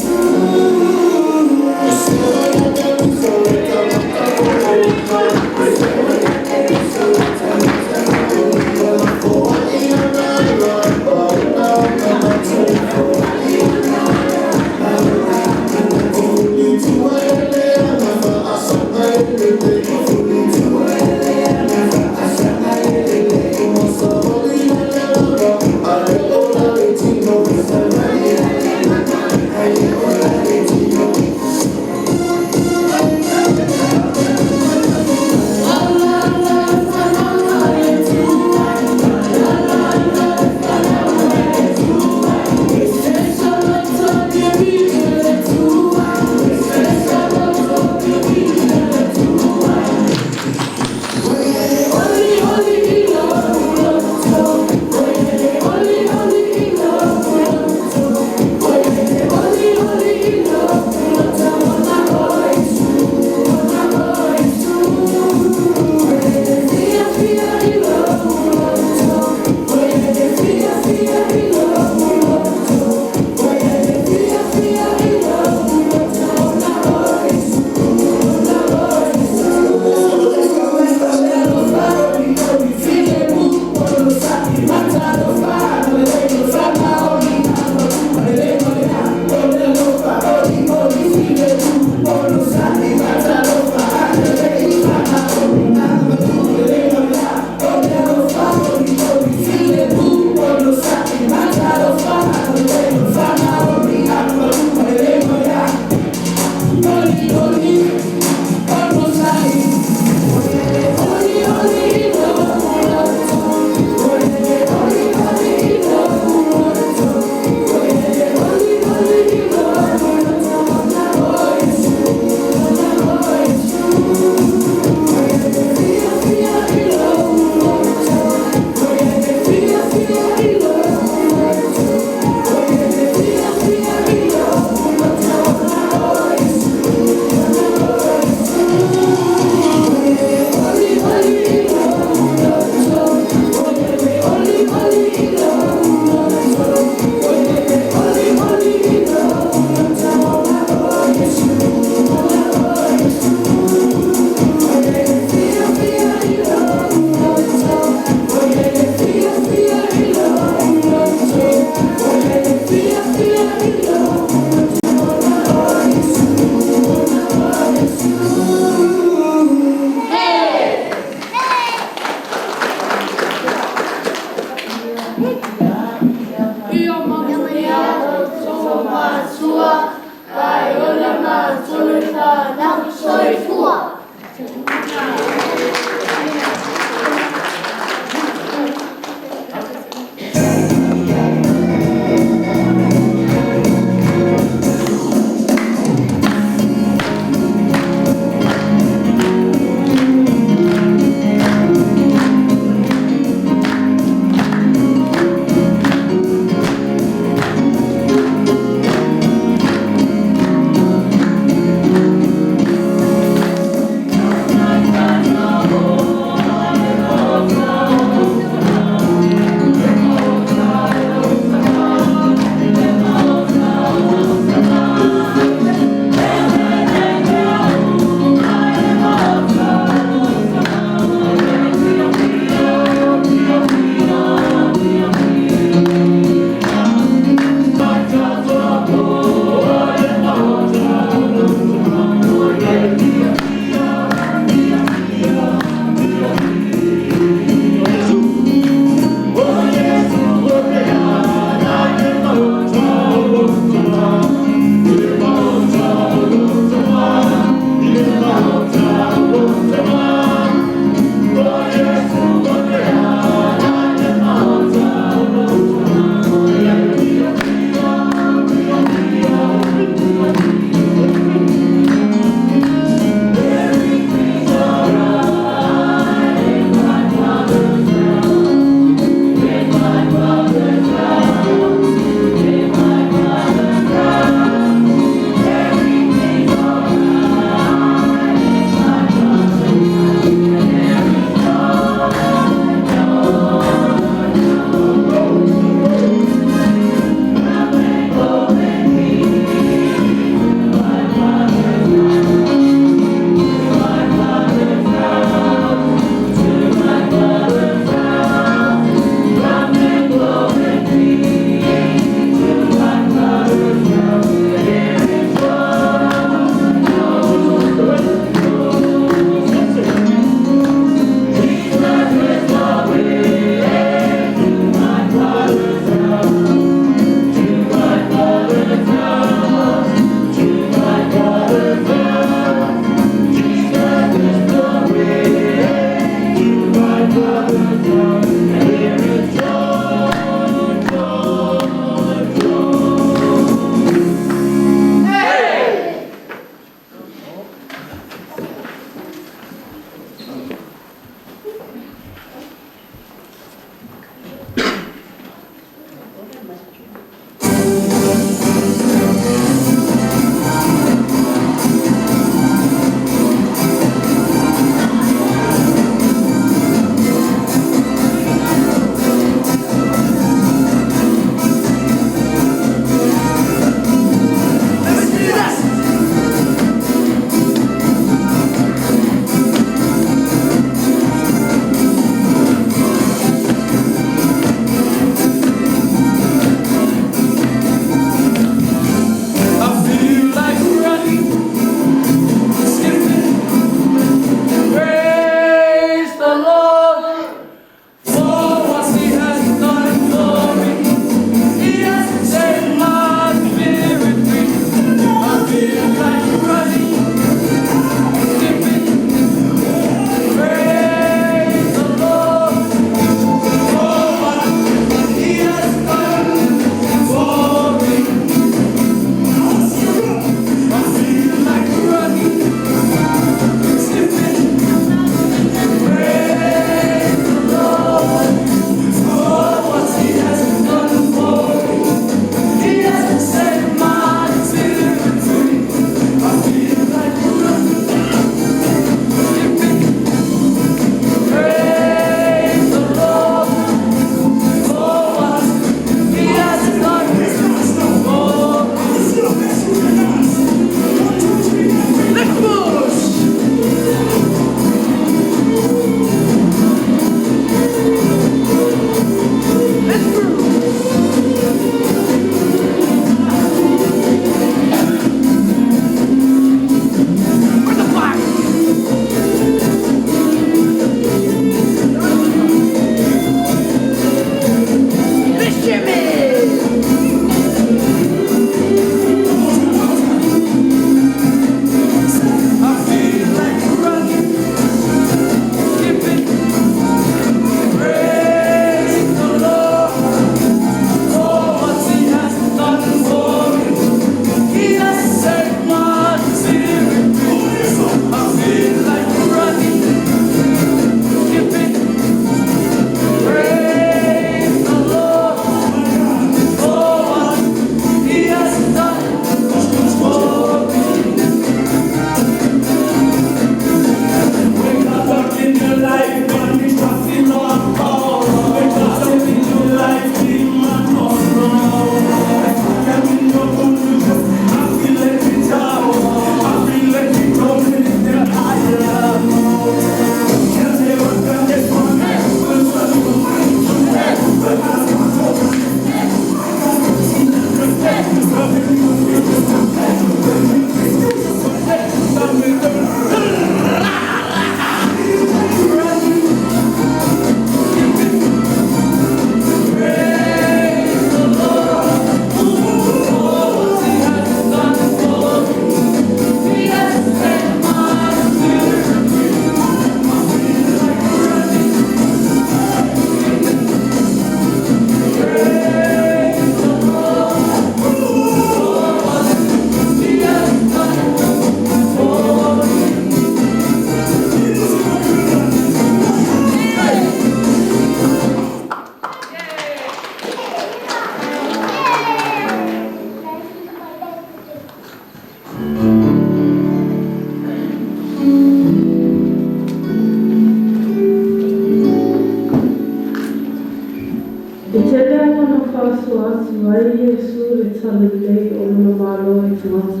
faasoa atu ai Iesu le talalelei o lona Malo i tagata.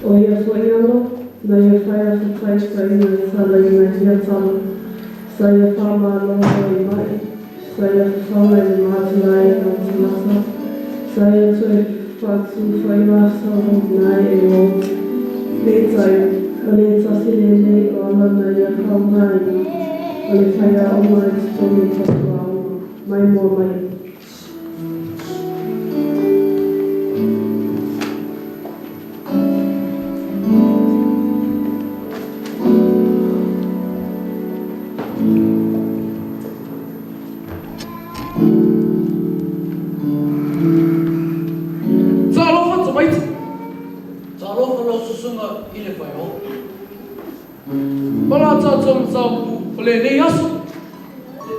O ia foi ala, na ia fai a fataitaiga e talaina i ia tala, sa ia faamalo ai i ma'i, sa ia fafaga i le matalaeina o tagata, sa ia toe faatufailasaloina ai e ua oti. Peitai, o le tasi lenei o ala na ia faaaogaina, o le faiaoga i totonu o tatou aoga, mai moa mai. Talofa tamaiti. Talofa lau susuga i le Faeoga. O la tatou mataupu o lenei aso,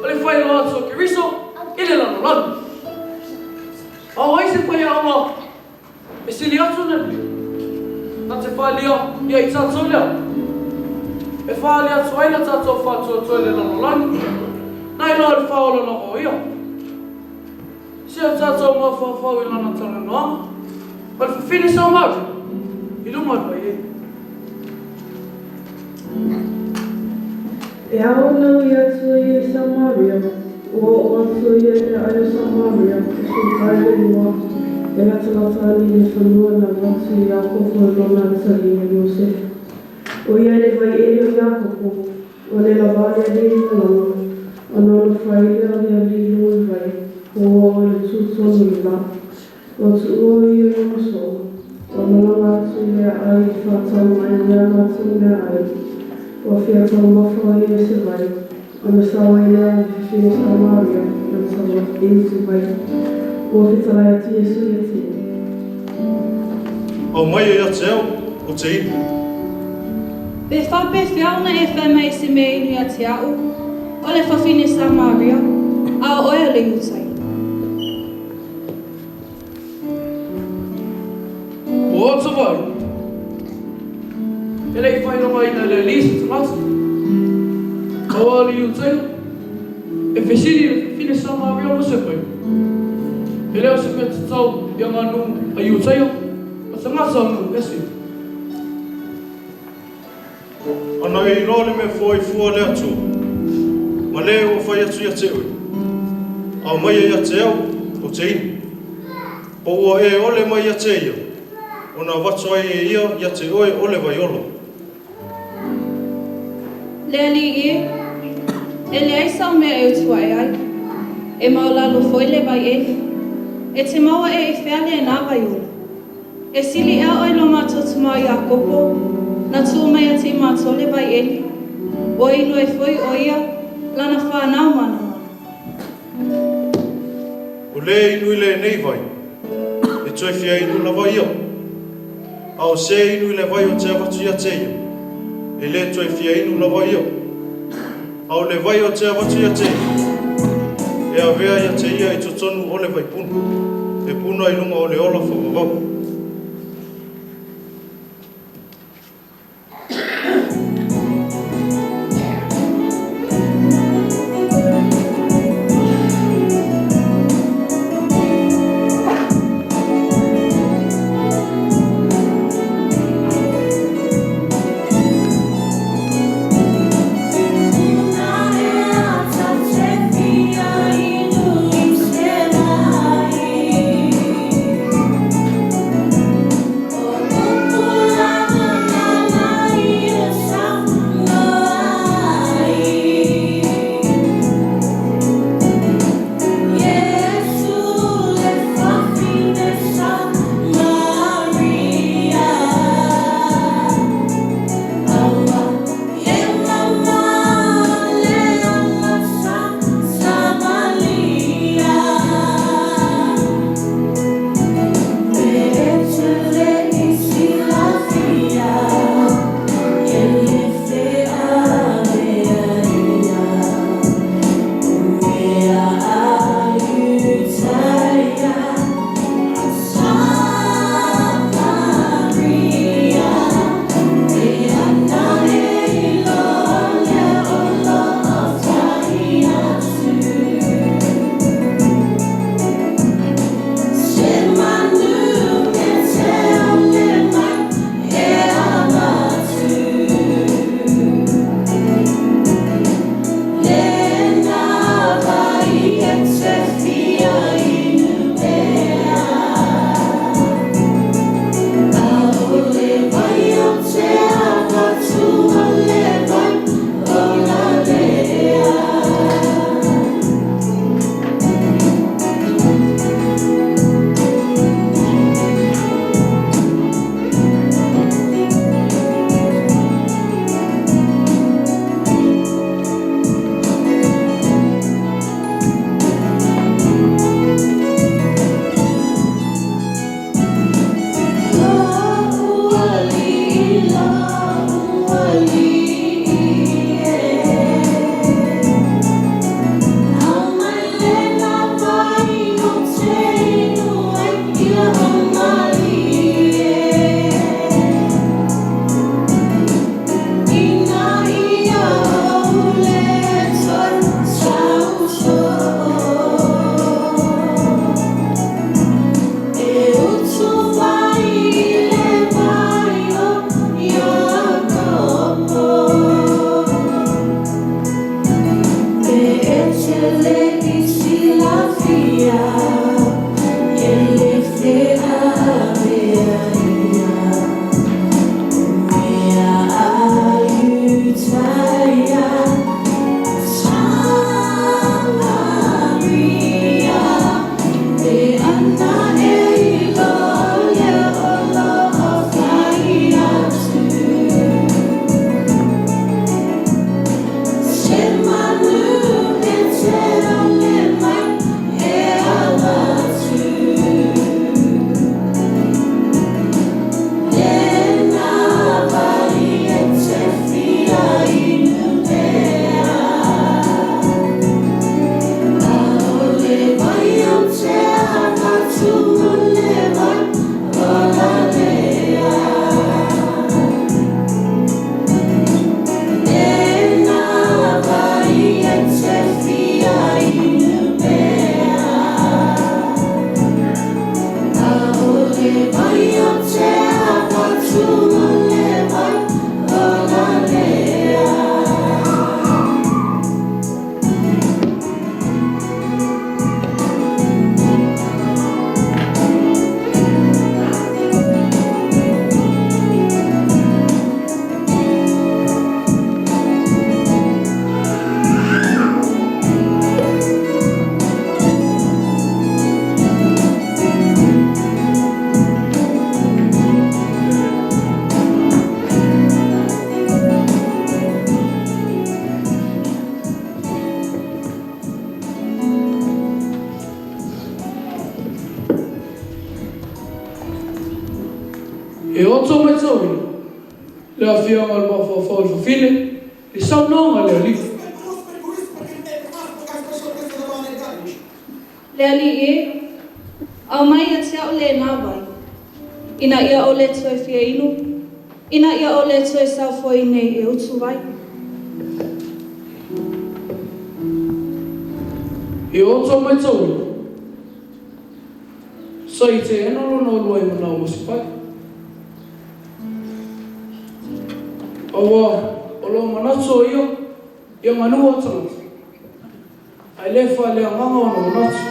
o le faailoa atu o Keriso i le lalolagi. A o ai se faiaoga e sili atu ona lelei? Na te faaalia ia i tatou lea e faaali atu ai la tatou faatuatua i le lalolagi, nai lo le faaola lava o ia. Se o tatou mafaufau i lana talanoaga ma le fafine Samaria i luga o le vaieli. E ao ona ui atu o ia i Samaria, ua oo atu o ia i le aai o Samaria, o Sukai le igoa, e latalata ana i le fanua na avatu i Iakopo e lona atalii ia Iosefa. O ia i le vaieli o Iakopo, o le Lavane alii ma lana, ona nofo ai lea o le alii i luga o le vai, po ua oo i le tu tonu o le la. Ua tuua o ia i lona soo, ua malaga atu i le aai e faatau mai mea latou meaai. Ua fia taumafa o ia i se vai, ona sau ai lea o le fafine Samaria e utu vai. Ua fetalai atu Iesu ia te ia. Aumaia ia te au, ou te inu. Pe faapefea ona e fai mai i se mea inu ia te a'u, o le fafine Samaria, a o oe o le Iutaia? Ua ota vai, e le i faailogaina e le Alii se tagata, a o le Iutaia, e fesili i le fafine Samaria ma se vai, e le o se mea tatau i aganuu a Iutaia ma tagata o nuu ese. Ana e iloa le mea foai fua le Atua, ma le ua fai atu ia te oe, Aumaia ia te au, ou te inu. Po ua e ole mai ia te ia, ona avatu ai e ia ia te oe o le vai ola. Le Alii e, e leai sau mea e utu aʻe ai, e maualalo foi le vaieli, e te maua ea i fea lenā vai ola? E sili ea oe i lo matou tama o Iakopo, na tuu mai ia te i matou le vaieli, ua inu ai foi o ia, lana fanau ma ana manu. O le inu i lenei vai, e toe fia inu lava ia. A o se inu i le vai o te avatu ia te ia, e le toe fia inu lava ia. A o le vai o te avatu ia te ia, e avea ia te ia i totonu o le vaipuna, e puna i luga o le ola faavavau. E oto maitauina le afioga o le mafaufau o le fafine i saunoaga a le Alii. Le Alii e, aumai ia te a'u lenā vai, ina ia ou le toe fia inu, ina ia ou le toe sau foi iinei e utu vai. E oto maitauina, sa i teena lona uluai manao ma se fai. Auā o lo o manatu o ia i aganuu a tagata, ae le faaleagaga ona manatu.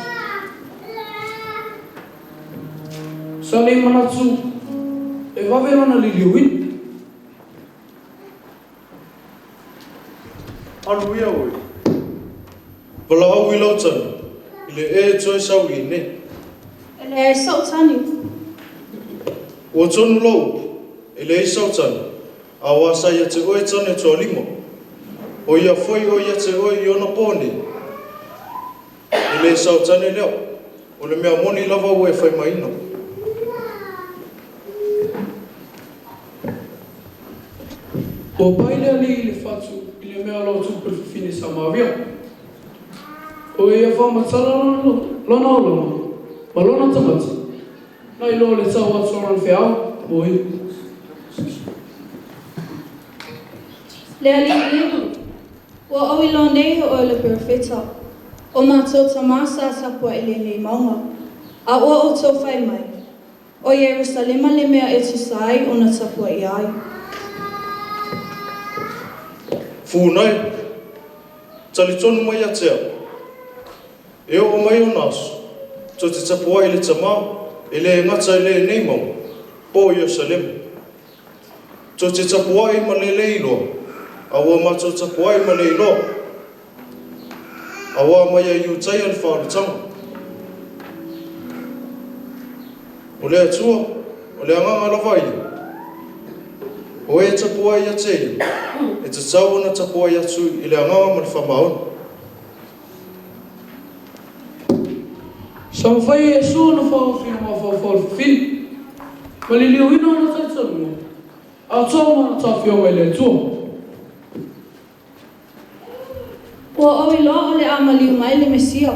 Sa le manatu e vave lona liliuina. Alu ia oe. Valaau i lau tane, i le e toe sau i inei. E leai so'u tane. Ua tonu lou upu, e leai sau tane, a ua sa ia te oe tane tualima. O ia foi o ia te oe i ona po nei. E le sau tane lea, o le mea moni lava ua e faimaiina. Ua pai le alii i le fatu i le mea o lo o tupu i le fafine Samaria. O ia faamatala lona olaga ma lona tagata, nai lo le tau atu o lona feau mo ia. Le Alii e, ua ou iloa nei o oe o le Perofeta. O matou tamā sa tapuai i lenei mauga, a ua outou fai mai, O Ierusalema le mea e tusa ai ona tapuaia ai. Funai, talitonu mai ia te au, e oo mai ona aso, tou te tapuai i le Tamā, e le gata i lenei mauga, po o Ierusalema. Tou te tapuai ma le le iloa, a ua matou tapuai ma le iloa. Auā mai a Iutaia le faaolataga. O le Atua, o le Agaga lava ia. O e tapuai ia te Ia, e tatau ona tapuai atu i le Agaga ma le faamaoni. Sa mafai e Iesu ona faaofi le mafaufau o le fafine, ma liliuina ona talitonuga, atoa ma ona taofioga i le Atua. Ua ou iloa o le a maliu mai le Mesia,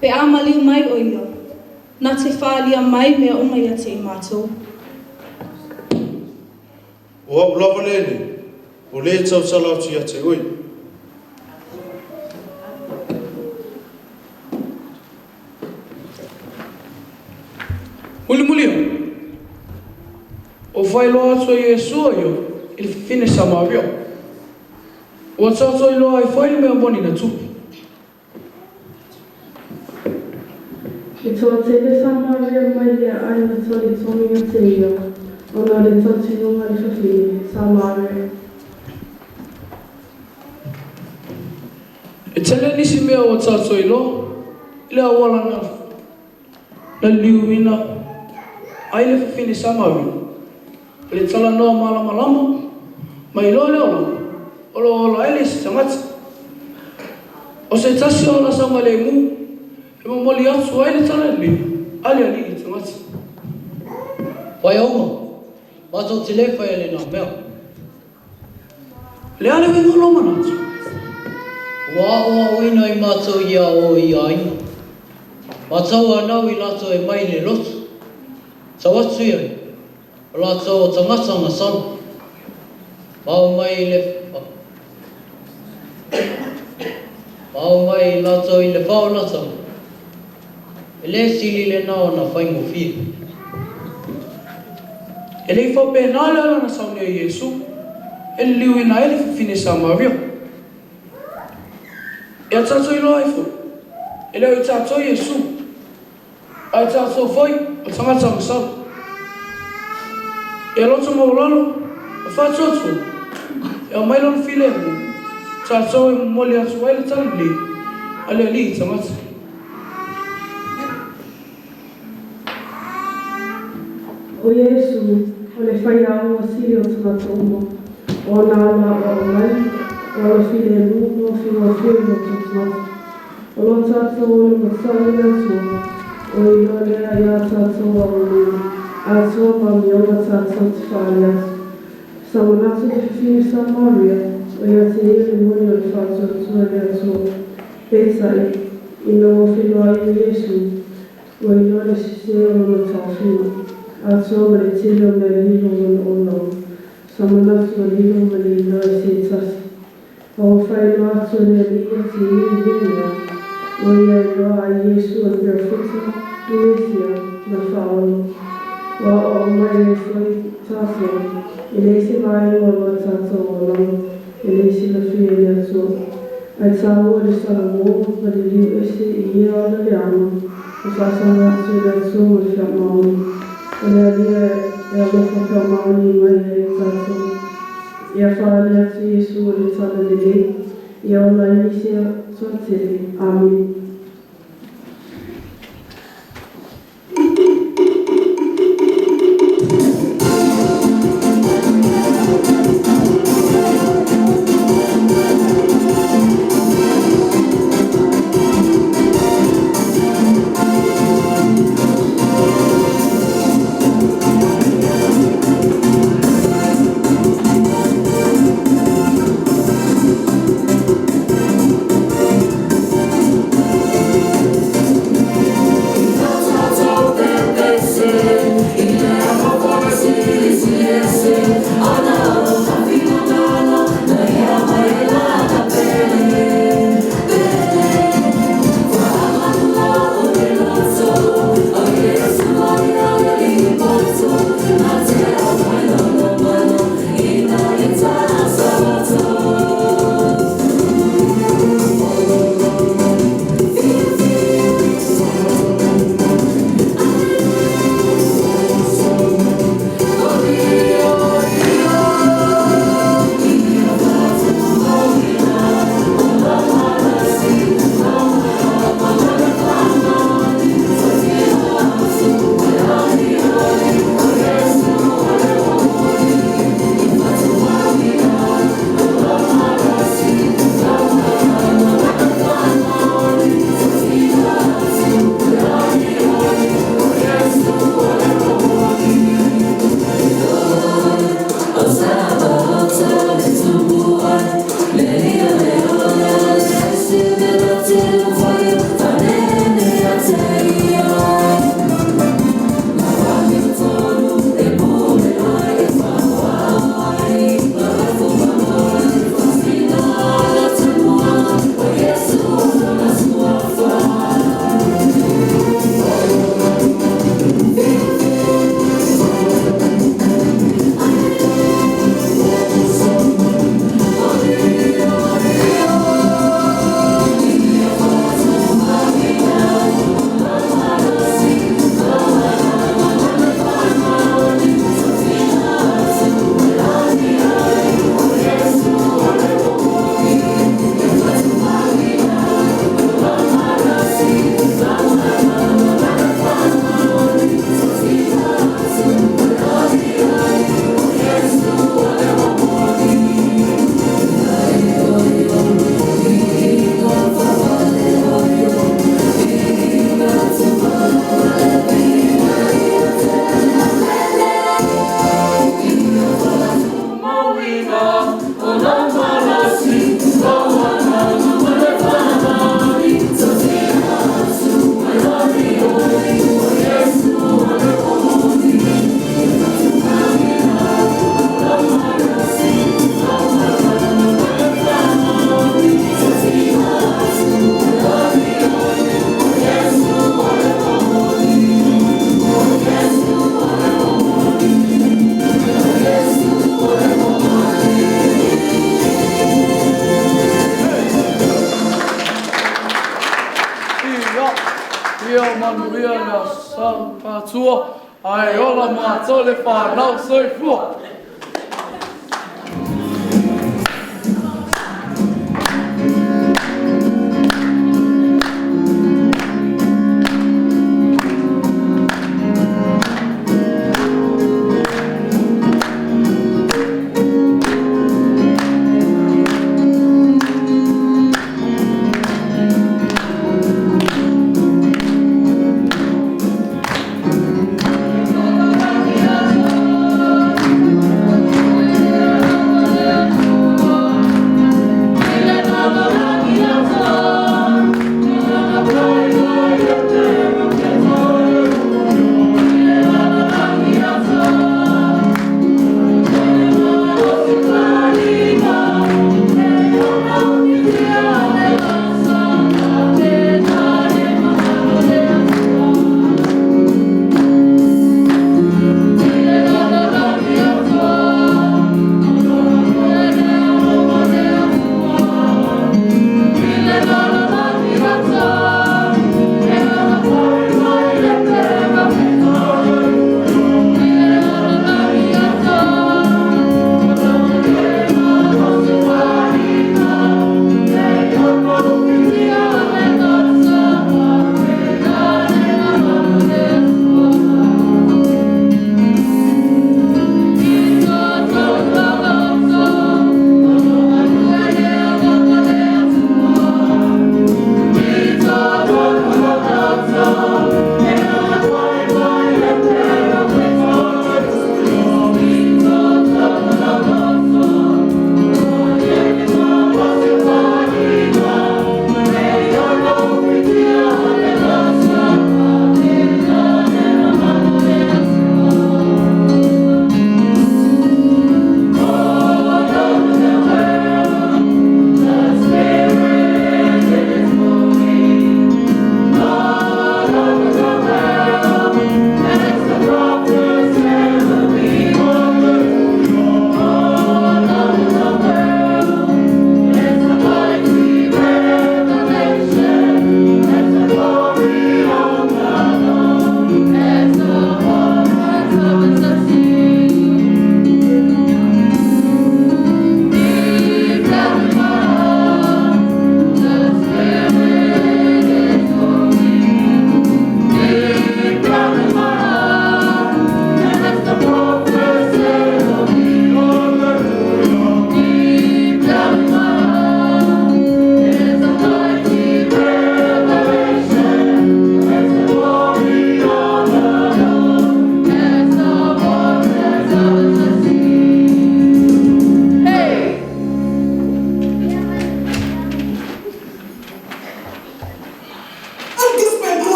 pe a maliu mai o ia, na te faalia mai mea uma ia te i matou. O au lava lenei, o le tautala atu ia te oe. Mulimuli ai, ua faailoa atu e Iesu ia i le fafine Samaria. Ua taoto iloa ai foi le mea moni na tupu. E toatele Samaria mai lea aiga talitonu ia te ia, ona o le tautinoga a le fafine Samaria. E tele nisi mea ua tatou iloa i le auala na na liliuina ai le fafine Samaria. O le talanoa malamalama ma iloa le olaga o lo o ola ai le isi tagata. O se tasi o ala saogalemu e momoli atu ai le talalelei a le Alii i tagata. Faiaoga, matou te le faia lena mea. O le a le uiga o lou manatu? Ua aoaoina i matou ia o i aiga. Matou anau i latou e mai le lotu. Tau atu i ai, o latou o tagata gasalo. Mao mai i le Mao mai i latou i le faaolataga, e le sili lena ona faigofie. E le i faapena le ala na saunia e Iesu e liliuina ai le fafine Samaria. Ia tatou iloa ai foi, e le o i tatou Iesu, ae tatou foi o tagata masalo. Ia loto maualalo ma faatuatua e aumai Lona filemu, tatou e momoli atu ai le talalelei a le Alii i tagata. O Iesu, o le faiaoga sili o tagata uma, o ana ala aoao mai, o ala filemu ma ofiofia i loto o tagata. O lo tatou ole matai i le Atua, o iloa lea iā tatou aoaoina, atoa ma amioga tatou te faaali atu. Sa manatu le fafine Samaria, o ia te ia le moni o le faatuatua i le Atua. Peitai, ina ua feiloai ma Iesu, ua iloa le sesē o lona taofiga, atoa ma le tele o mea lilo o lona olaga. Sa manatu ua lilo ma le iloa e se tasi. A ua faailoa atu e le Alii ia te ia i ia mea, ua ia iloa ai Iesu o le Perofeta, le Mesia, ma le Faaola. Ua aoao mai ai foi tatou, e leai se vaega o lo tatou olaga e le silafia e le Atua. Ae taua le salamo ma le liu ese i ia ala leaga ma faasaga atu i le Atua ma le faamaoni. O le Alii e alofa faamaoni mai ai ia tatou. Ia faaali atu Iesu o le talalelei, ia ola ai nisi toatele. Amene. Ia manuia le Aso Sa Atua, ae ola matou le fanau. Soifua.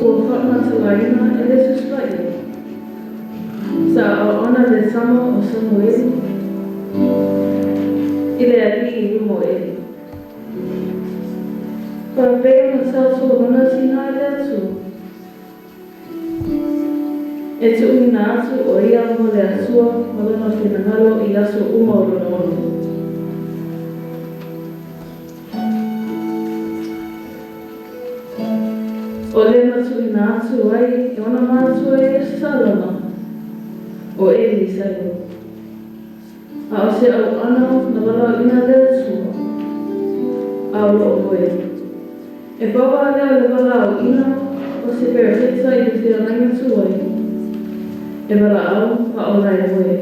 Ua faamatalaina e le Susu Paia. Sa aoaona le tama o Samuelu i le Alii i luma o Eli. Faapea ona taoto lona tinā i le Atua, e tuuina atu o ia mo le Atua ma lona finagalo i aso uma o lona ola. O lea na tuuina atu ai e ona matua i Ierusalema, o Eli i Sailo. A o se auauna na valaauina le Atua, a o lo o moe. E pau lava lea o le valaauina o se perofeta i le feagaiga tuai, e valaau a o la e moe.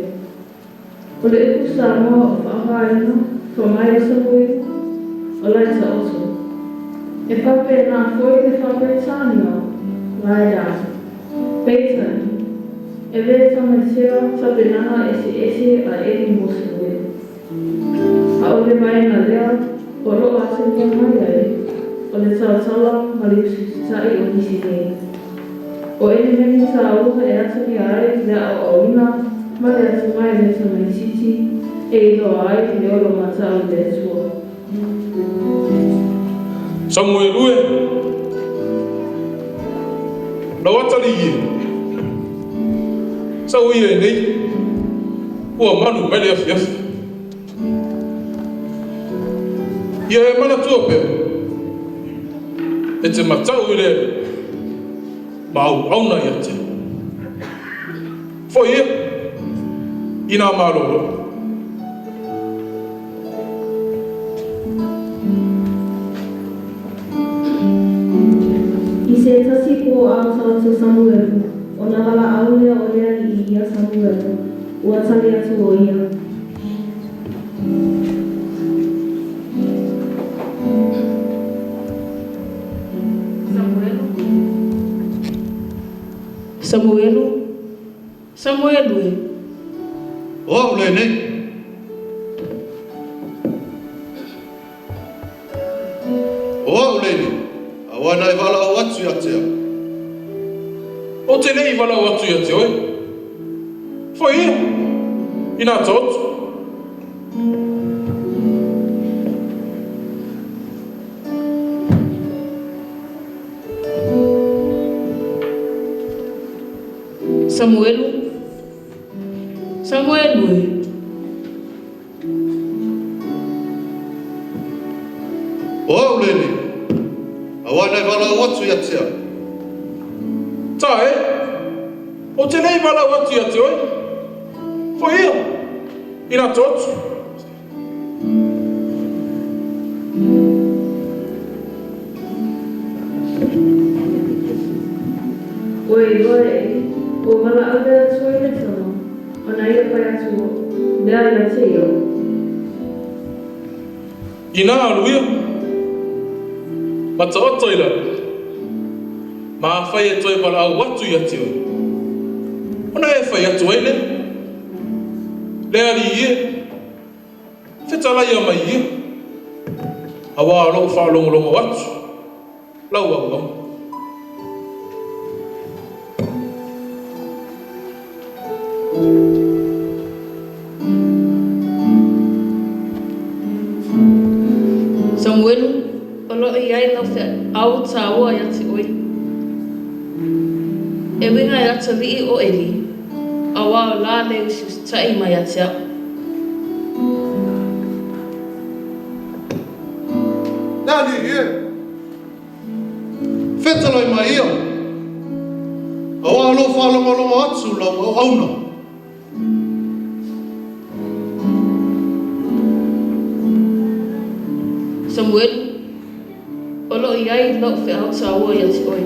O le upu Samoa o faaaogaina, fai mai o Samuelu, o lae taoto. E faapena foi le faa-Peretania, lie down. Peitai, e le taumatea tapenaga eseese a Eli mo Samuelu. A o le vaega lea o lo o atagia mai ai, o le tautala ma le usita'i o nisi nei. O elemeni tāua e atagia ai le aoaoina ma le atamai o le tamaitiiti e iloa ai le olo matau i le Atua. Samuelu e, lau atalii e, sau ia i nei, ua malu mai le afiafi. Ia e manatua pea, e te matau i le Alii ma auauna ia te au. Foi ia i nā malolo. I se tasi pō ao taoto Samuelu, ona valaau lea o le Alii ia Samuelu, ua tali atu o ia. Samuelu. Samuelu, Samuelu e. O au lenei. O au lenei, auā na e valaau atu ia te au. Ou te le i valaau atu ia te oe. Foi ia, inā taoto. Samuelu, Samuelu e. O au lenei, auā na e valaau atu ia te au. Tā e, ou te le i valaau atu ia te oe. Foi ia, inā taoto. Ua iloa e Eli, ua valaau le Atua i le tama, ona ia fai atu lea ia te ia. Inā alu ia, ma taoto i lalo, ma afai e toe valaau atu ia te oe, ona e fai atu ai lea, Le Alii e, fetalaia mai ia, auā o lo'u faalogologo atu. lau auauna. Samuelu, o lo o i ai lau feau tāua ia te oe. E uiga e atalii o Eli, auā o la le usiusitaʻi mai ia te a'u. Le alii e! Fetalai mai ia, auā o lo o faalogologo atu lau auauna. Samuelu, o lo o i ai lou feau tāua ia te oe.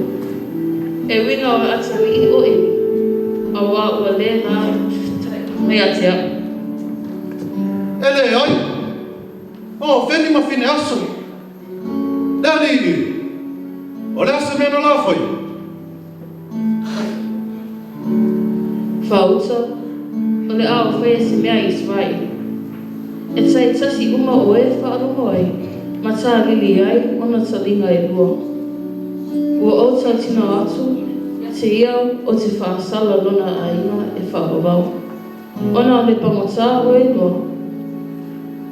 E uiga o atalii o Eli, auā ua lē la mai ia te a'u. E leai, o Hofeni ma Fineaso, le alii, o le a se mea na la faia? Faauta, o le a o faia se mea i Isaraelu. E taitasi uma o e faalogo ai ma tālili ai ona taliga e lua. Ua ou tautino atu te ia o te faasala lona aiga e faavavau, ona o le pagotā ua iloa,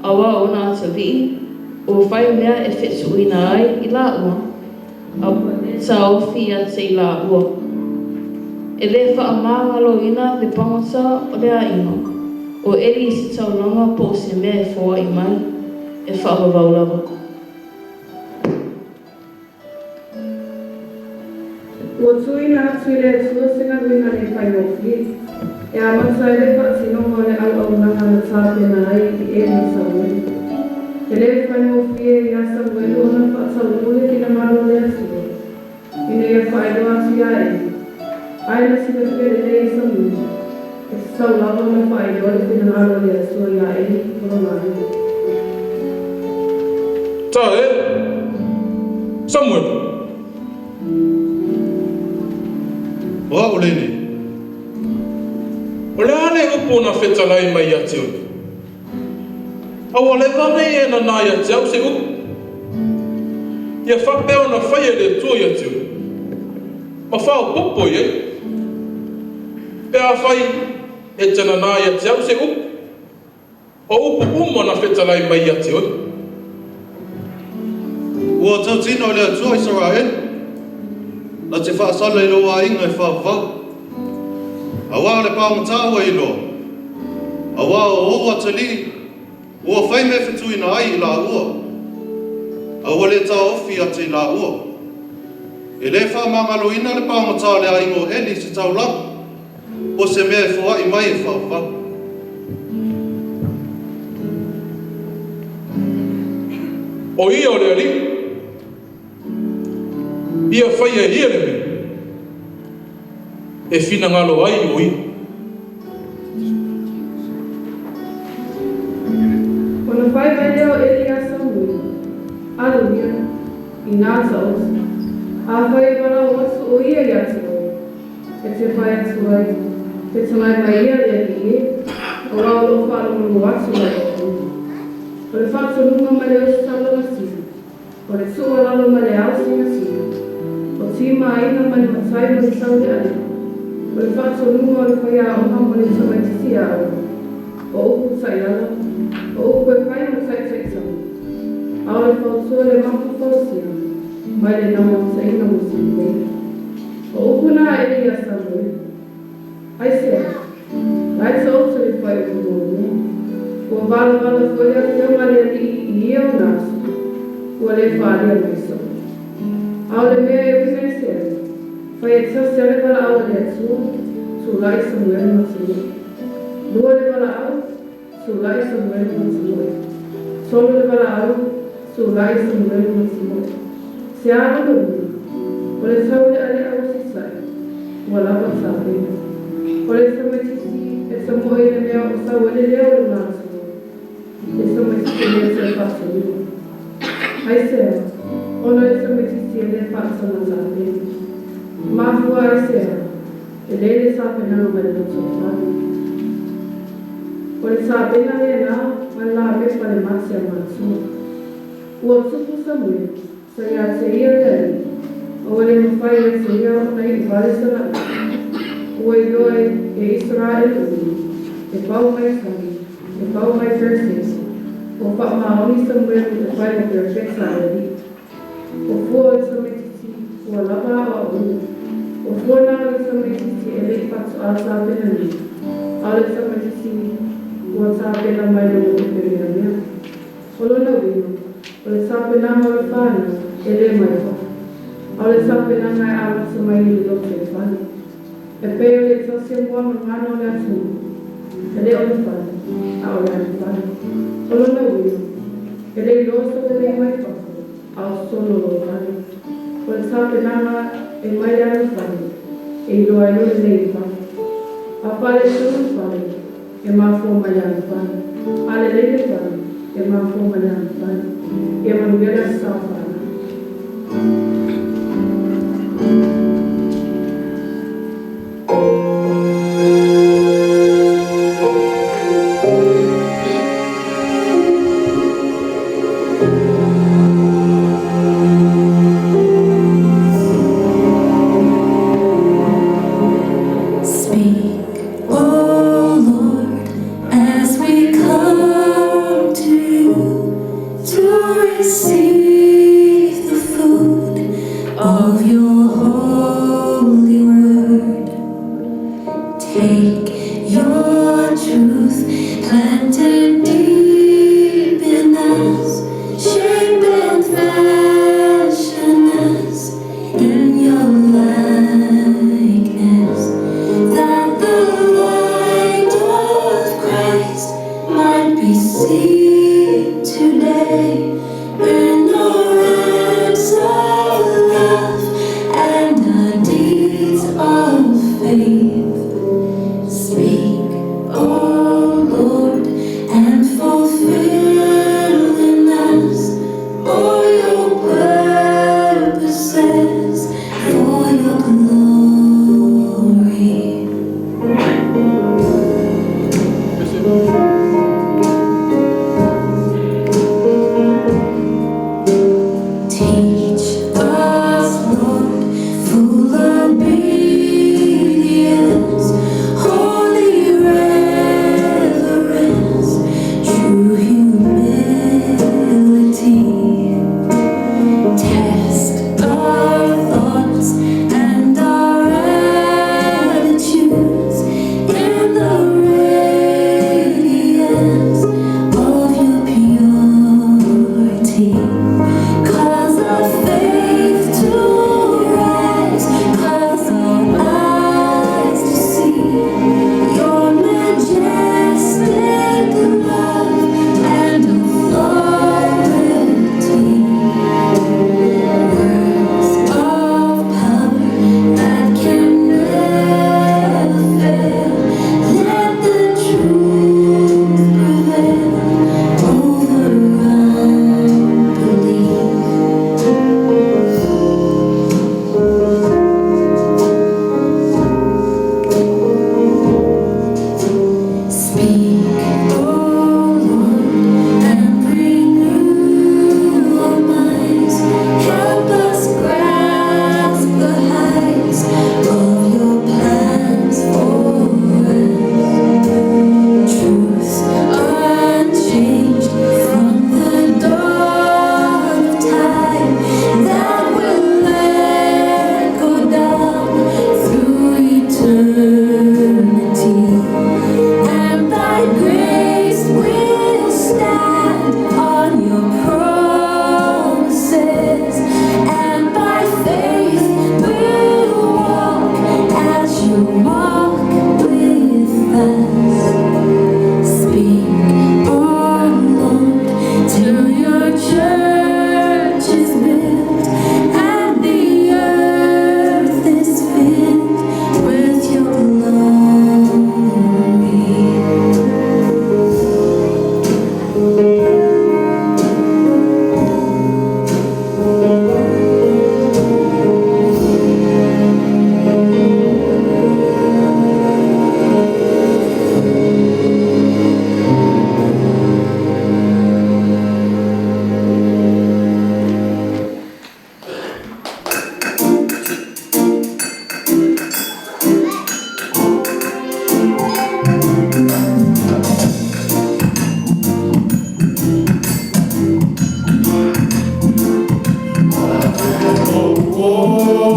auā ona atalii ua fai mea e fetuʻuina ai i lāua. A ua lē taofi ia te i lāua. E lē faamagaloina le pagota o le aiga o Eli i se taulaga po o se mea e foaʻi mai, e faavavau lava. Ua tuuina atu i le Atua se galuega le faigofie, e amata ai le faatinoga o le auaunaga na tapena ai i Eli ma Samuele. E le faigofie iā Samuele ona faataunuu le finagalo o le Atua, ina ia faailoa atu iā Eli. Ae na silafia lelei e Samuele, e tatau lava ona faailoa le finagalo o le Atua iā Eli ma lona aiga. Ta e, Samuele! O a'u lenei. O le a le upu na fetalai mai ia te oe? A ua leva nei e nanā ia te au se upu. Ia faapea ona faia e le Atua ia te oe, ma faaopoopo i ai. Pe afai e te nanā ia te au se upu, O upu uma na fetalai mai ia te oe. Ua tautino le Atua Isaraelu, na te faasala i lou aiga e faavavau. Auā o le paogatā ua iloa, auā o ou atalii, ua fai mea fetuina ai i lāua, a ua le taofi ia te i lāua. E le faamagaloina le paogatā o le aiga o Eli i se taulaga. O se mea e foaʻi mai e faavavau. O ia o le Alii, ia faia e ia le mea e finagalo ai o ia. Ona fai mai lea o Eli iā Samuele, Alu ia, inā taoto, afai e valaau atu ʻo ia iā te oe. E te pai atu ai, te talai mai ia le Alii e, auā o lo o faalogologo atu lau auauna. O le faatonuga ma le ositaulaga sili, o le tuualalo ma le ao sigasina, o timāina ma le matai ma le taulealea, o le faatonuga o le faiaoga ma le tamaitiiti aoga, o upu taiala, o upu e fai ma taitaitaga, a o le fautua le mapu fausia mai le naunautaiga mo se lelei. O upu na a Eli iā Samuele. Aisea? La e taoto le fuaiupu muamua. Ua valavala foi le afioga a le alii i ia ona aso, ua le faaalia mai soo. A o le mea e uiga i se ai, fai e tasi a le valaau a le Atua, tulai Samuele ma Timoe. Lua le valaau, tulai Samuele ma Timoe. Tolu le valaau, tulai Samuele ma Timoe. Se a lona uiga, o le taulealea ua sisae, ua lava tapena. O le tamaitiiti e tamoe i le mea o sau ai le leo o le matua, le tamaitiiti e le toe faatonuga. Aisea, ona le tamaitiiti e le faataga tapena. Mafua aisea, e lei le tapenaga mai le lotoifale. O le tapena lena ma le lavepa le mate a matua. Ua tupu Samuele, sa ia te ia le Alii, mafai ia te ia ona iʻu vale sana upu. Ua iloa e Isaraelu uma, e pau mai Sani, e pau mai Perisesi, ua faamaoni Samuelu e fai ma perofeta a le Alii. O fua o le tamaitiiti ua lava aoaoina. O fua na o le tamaitiiti e le i faatoā tapena nei, a o le tamaitiiti ua tapena mai lona tupe meamea. O lona uiga, o le tapenaga o le fanau e lē mai fafo, a o le tapenaga e amata mai i le lotoifale. E pei o le tasi o muagagana o le atunuu, e le o le fale, a o le anofale. O lona uiga, e le iloa se lelei mai fafo, a o totonu o lou fale. O le tapenaga e mai le anofale, e iloa ai lou lelei i fafo. A faaletonu le fale, e mafua mai le anofale. A lelei le fale, e mafua mai le anofale. Ia manuia le Aso Sa o Fanau. Speak, O Lord, as we come to you to receive the food of your holy word. Take your truth planted deep in us, shape and fashion us in your likeness, that the light of Christ might be seen today in our acts of love and our deeds of faith. Speak, O Lord, and fulfill in us all your purposes for your glory. Teach us, Lord, full obedience, holy reverence, true humility. Test our thoughts and our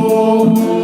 Thank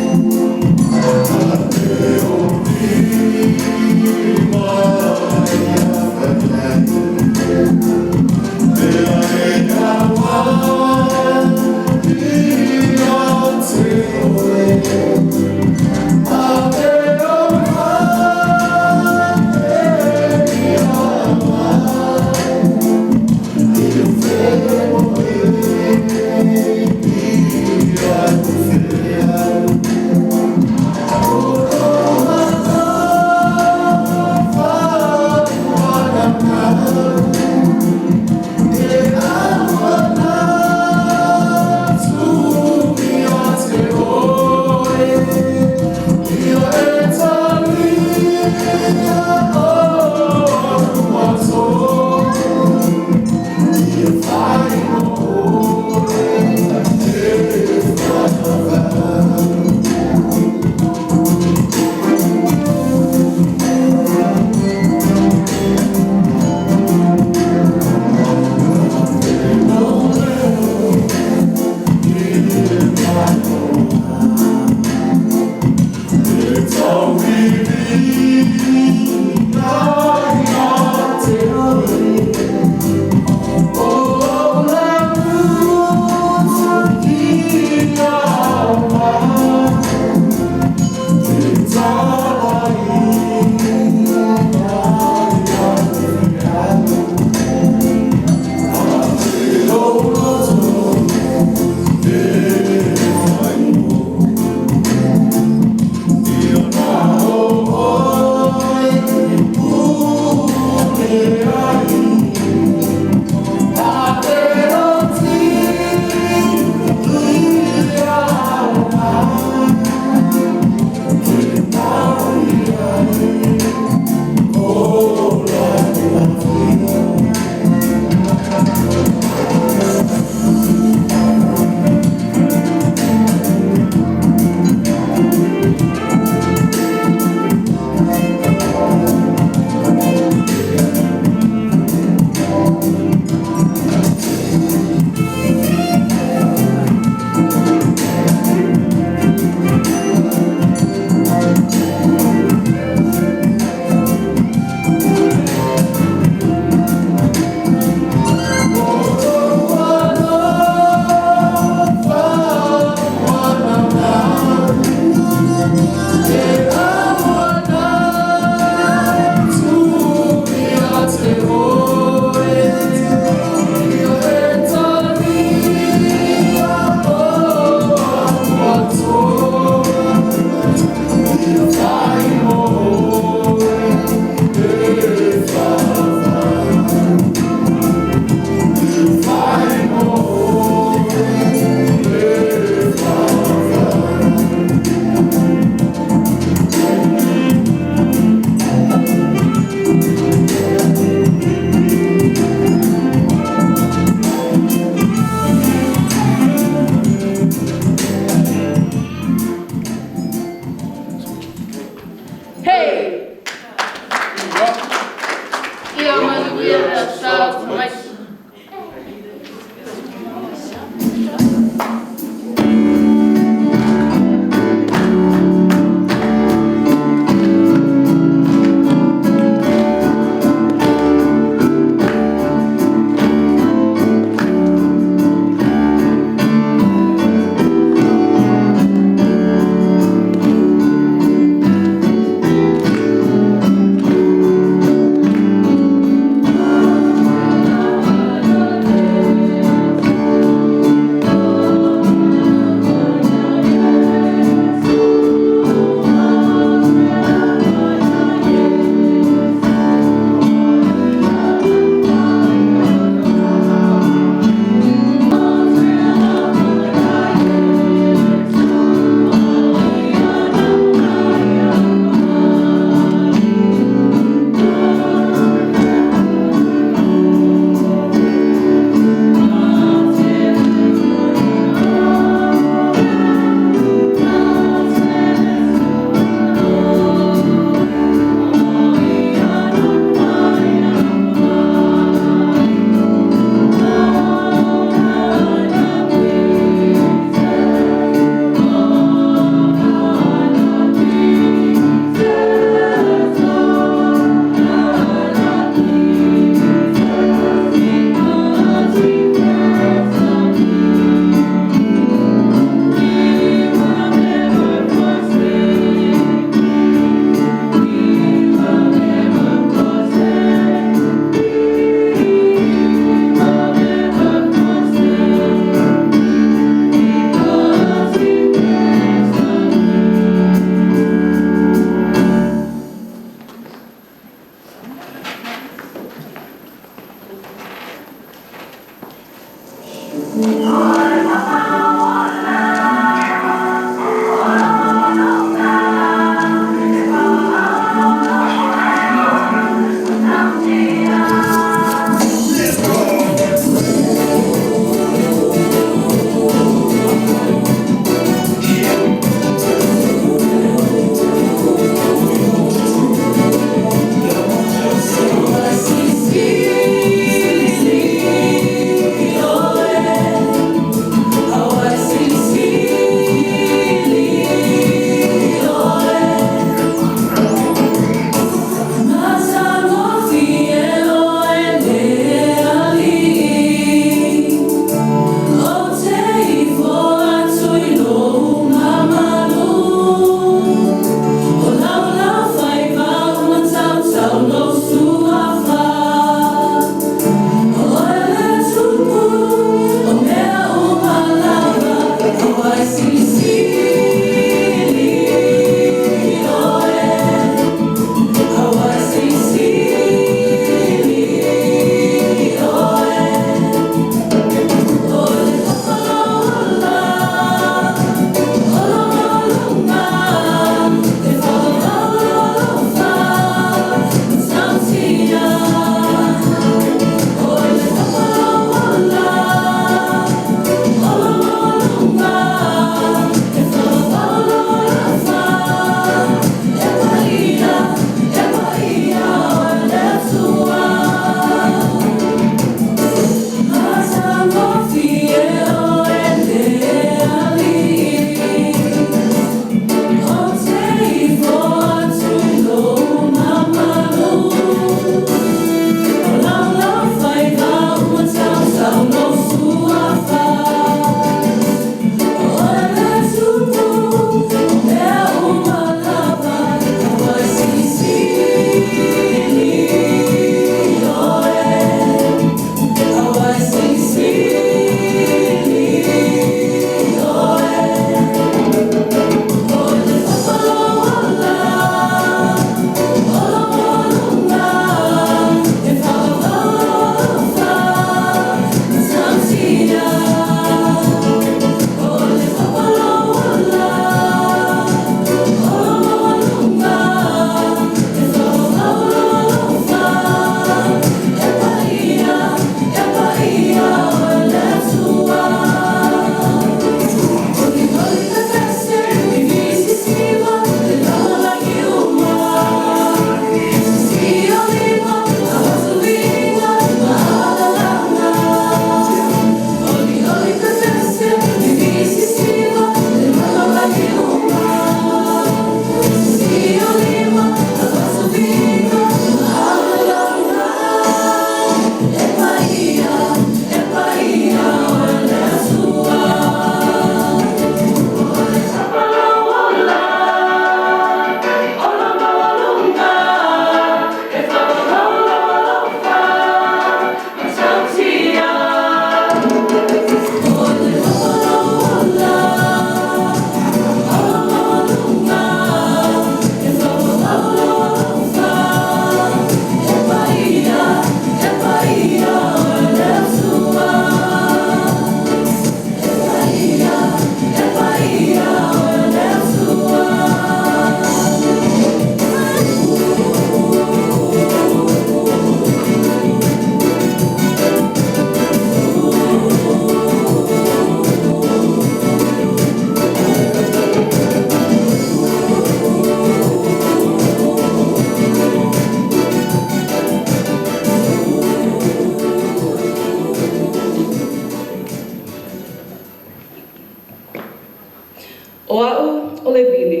ʻO aʻu o le vine,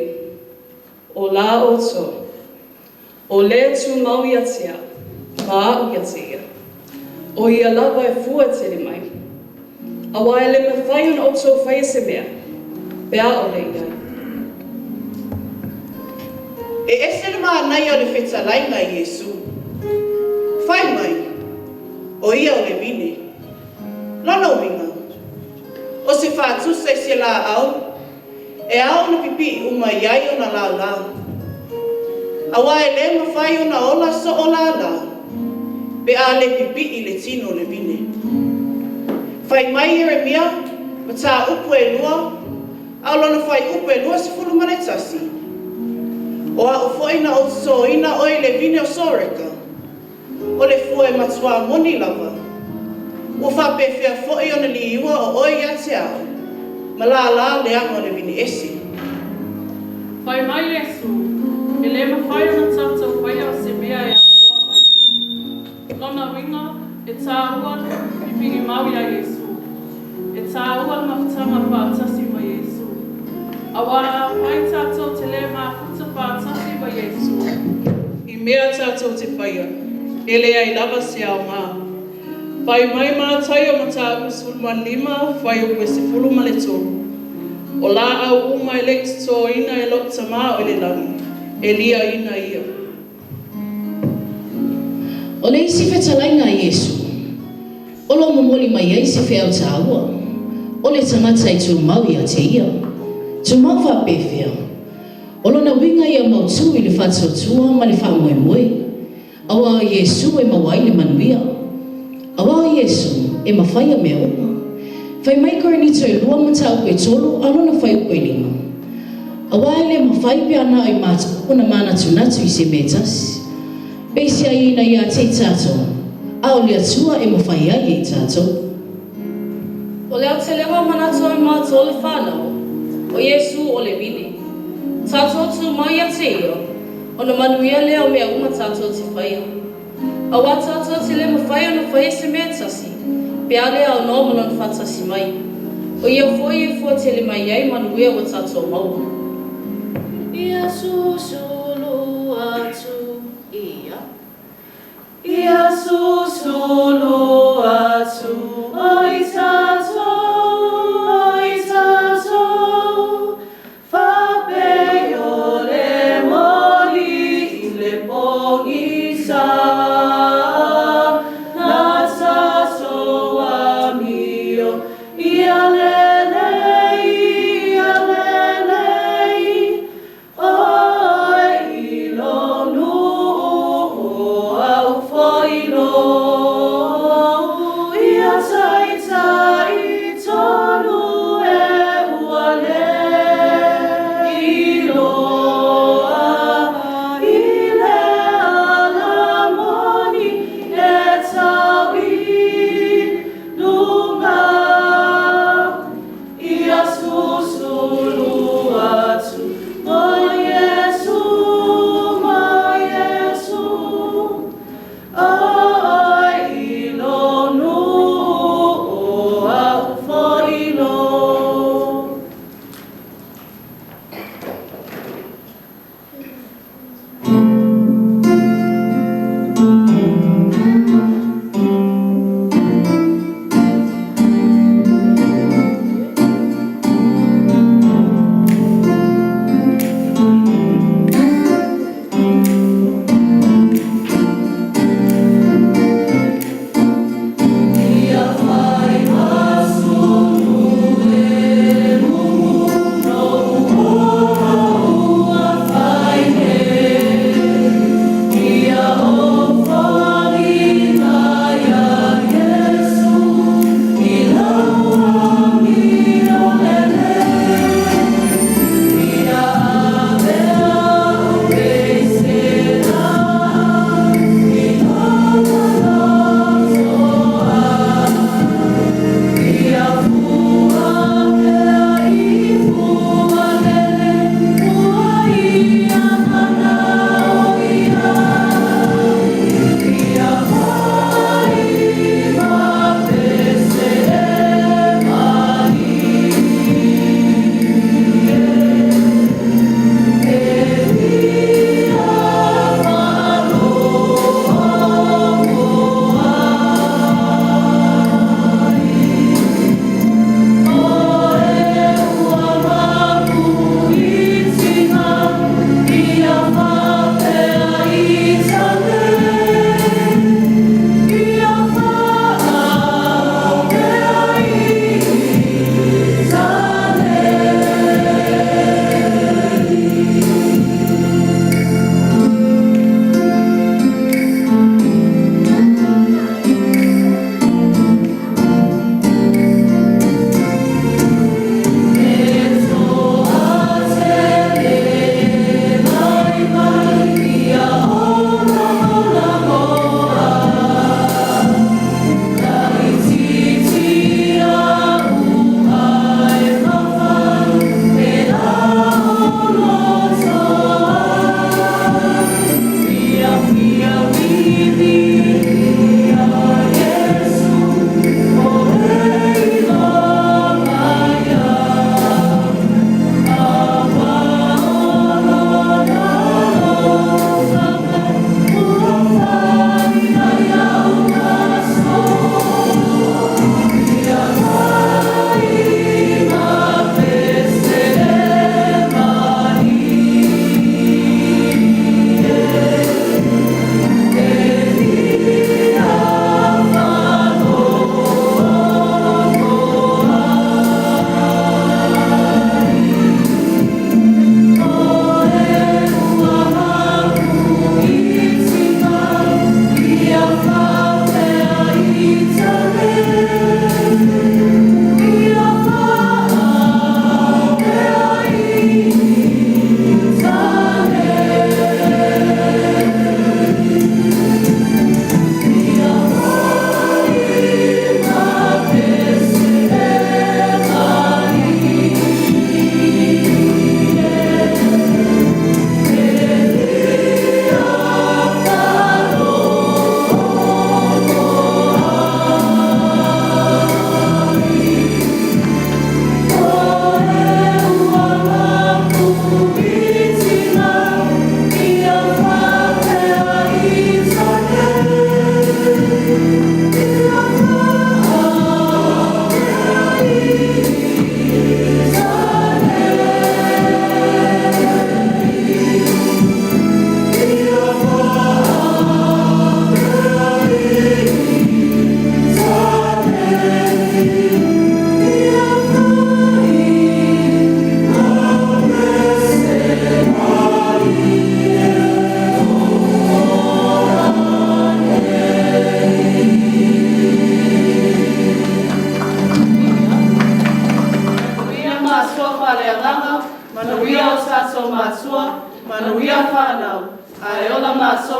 ʻo lā ʻoutou, ʻO le tumau ia te aʻu, ma aʻu ia te ia, ʻO ia lava e fua tele mai, Auā e le mafai ona ʻoutou faia se mea, pe ʻaʻole ia. E ese le manaia o le fetalaiga a Iesū. Fai mai, ʻo ia o le vine. Lona uiga, ʻo se fatusa i se lāʻau, e ao ona pipiʻi uma i ai ona lālā. Auā e lē mafai ona ola soʻo lālā, pe a le pipiʻi le tino o le vine. Fai mai Ieremia, mataupu e 2, a o lona fuaiupu e 21. O a'u fo'i na ou totoina oe i le vine o Soreka, o le fua e matuā moni lava. Ua faapefea fo'i ona liua o oe ia te a'u, ma lālā leaga o le vine ese. Fai mai Iesu, E lē mafai ona tatou faia o se mea e aunoa ma Ia. Lona uiga, e tāua le pipigi mau iā Iesu. E tāua le mafutaga faatasi ma Iesu. Auā afai tatou te lē mafuta faatasi ma Iesu, I mea tatou te faia, e leai lava se aogā. Fai mai Mataio mataupu 15 fuaiupu e 13. O laau uma e le'i totōina e lo'u Tamā o i le lagi, e liaina ia. O le isi fetalaiga a Iesu, o lo o momoli mai ai se feau tāua, o le tagata e tumau ia te ia. Tumau faapefea? O lona uiga ia mautū i le faatuatua ma le faamoemoe. Auā o Iesu e maua ai le manuia. Auā o Iesu e mafaia mea uma. Fai mai Korinito e 2 mataupu e 3 a lona fuaiupu e 5. Auā e le mafai pe a na o i matou ona manatunatu i se mea e tasi. Peisiai ina ia te i tatou, a o le Atua e mafai ai e i tatou. O le aotelega o manatu o i matou le fanau o Iesu o le vine. Tatou tumau ia te Ia, ona manuia lea o mea uma tatou te faia. Auā tatou te le mafai ona faia se mea e tasi, pe a le aunoa ma Lona faatasi mai. O Ia foi e fua tele mai ai manuia ua tatou maua. Ia susulu atu ia. Ia susulu atu o i tatou, o i tatou, faapei o le moli i le pogisa, na tatou amio, ia lelei, ia lelei, oe i lou nuu, o a'u foi i lou, ia taitai tonu e ua le iloa i le ala moni.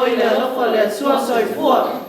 foi le alofa o le Atua. Soifua.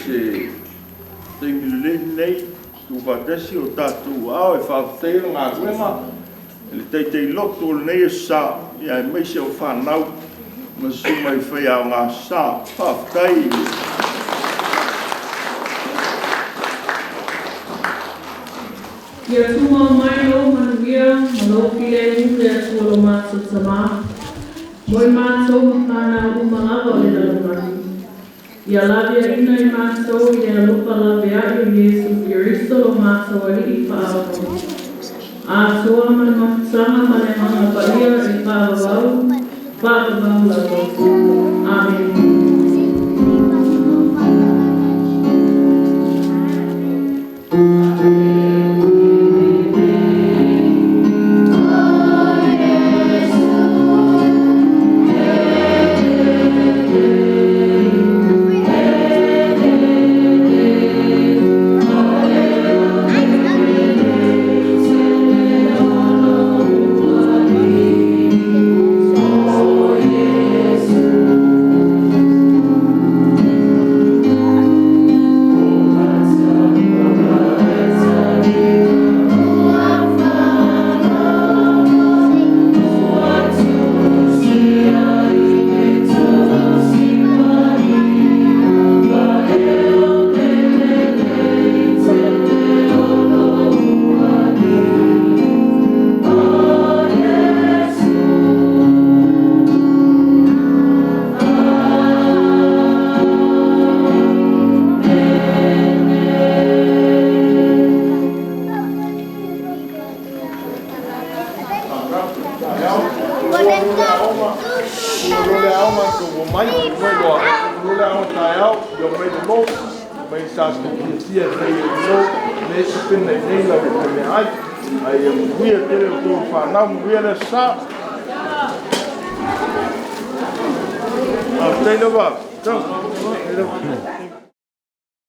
se taimi lelei lenei tuufaatasi o tatou aao e faafetaia le galuega i le taitailoto o lenei aso sa, ia aemaise o fanau ma susu mai faiaoga sa. Faafetai i le Ia tumau mai lou manuia ma lou filemu le Atua lo matou Tamā, mo i matou ma fanau uma lava o le lalolagi. Ia laveaina i matou i le alofa laveai o Iesu Keriso lo matou Alii Faaola. Atoa ma le mafutaga ma le Agaga Paia e faavavau, faavavau lava. Amene. Faafetai lava.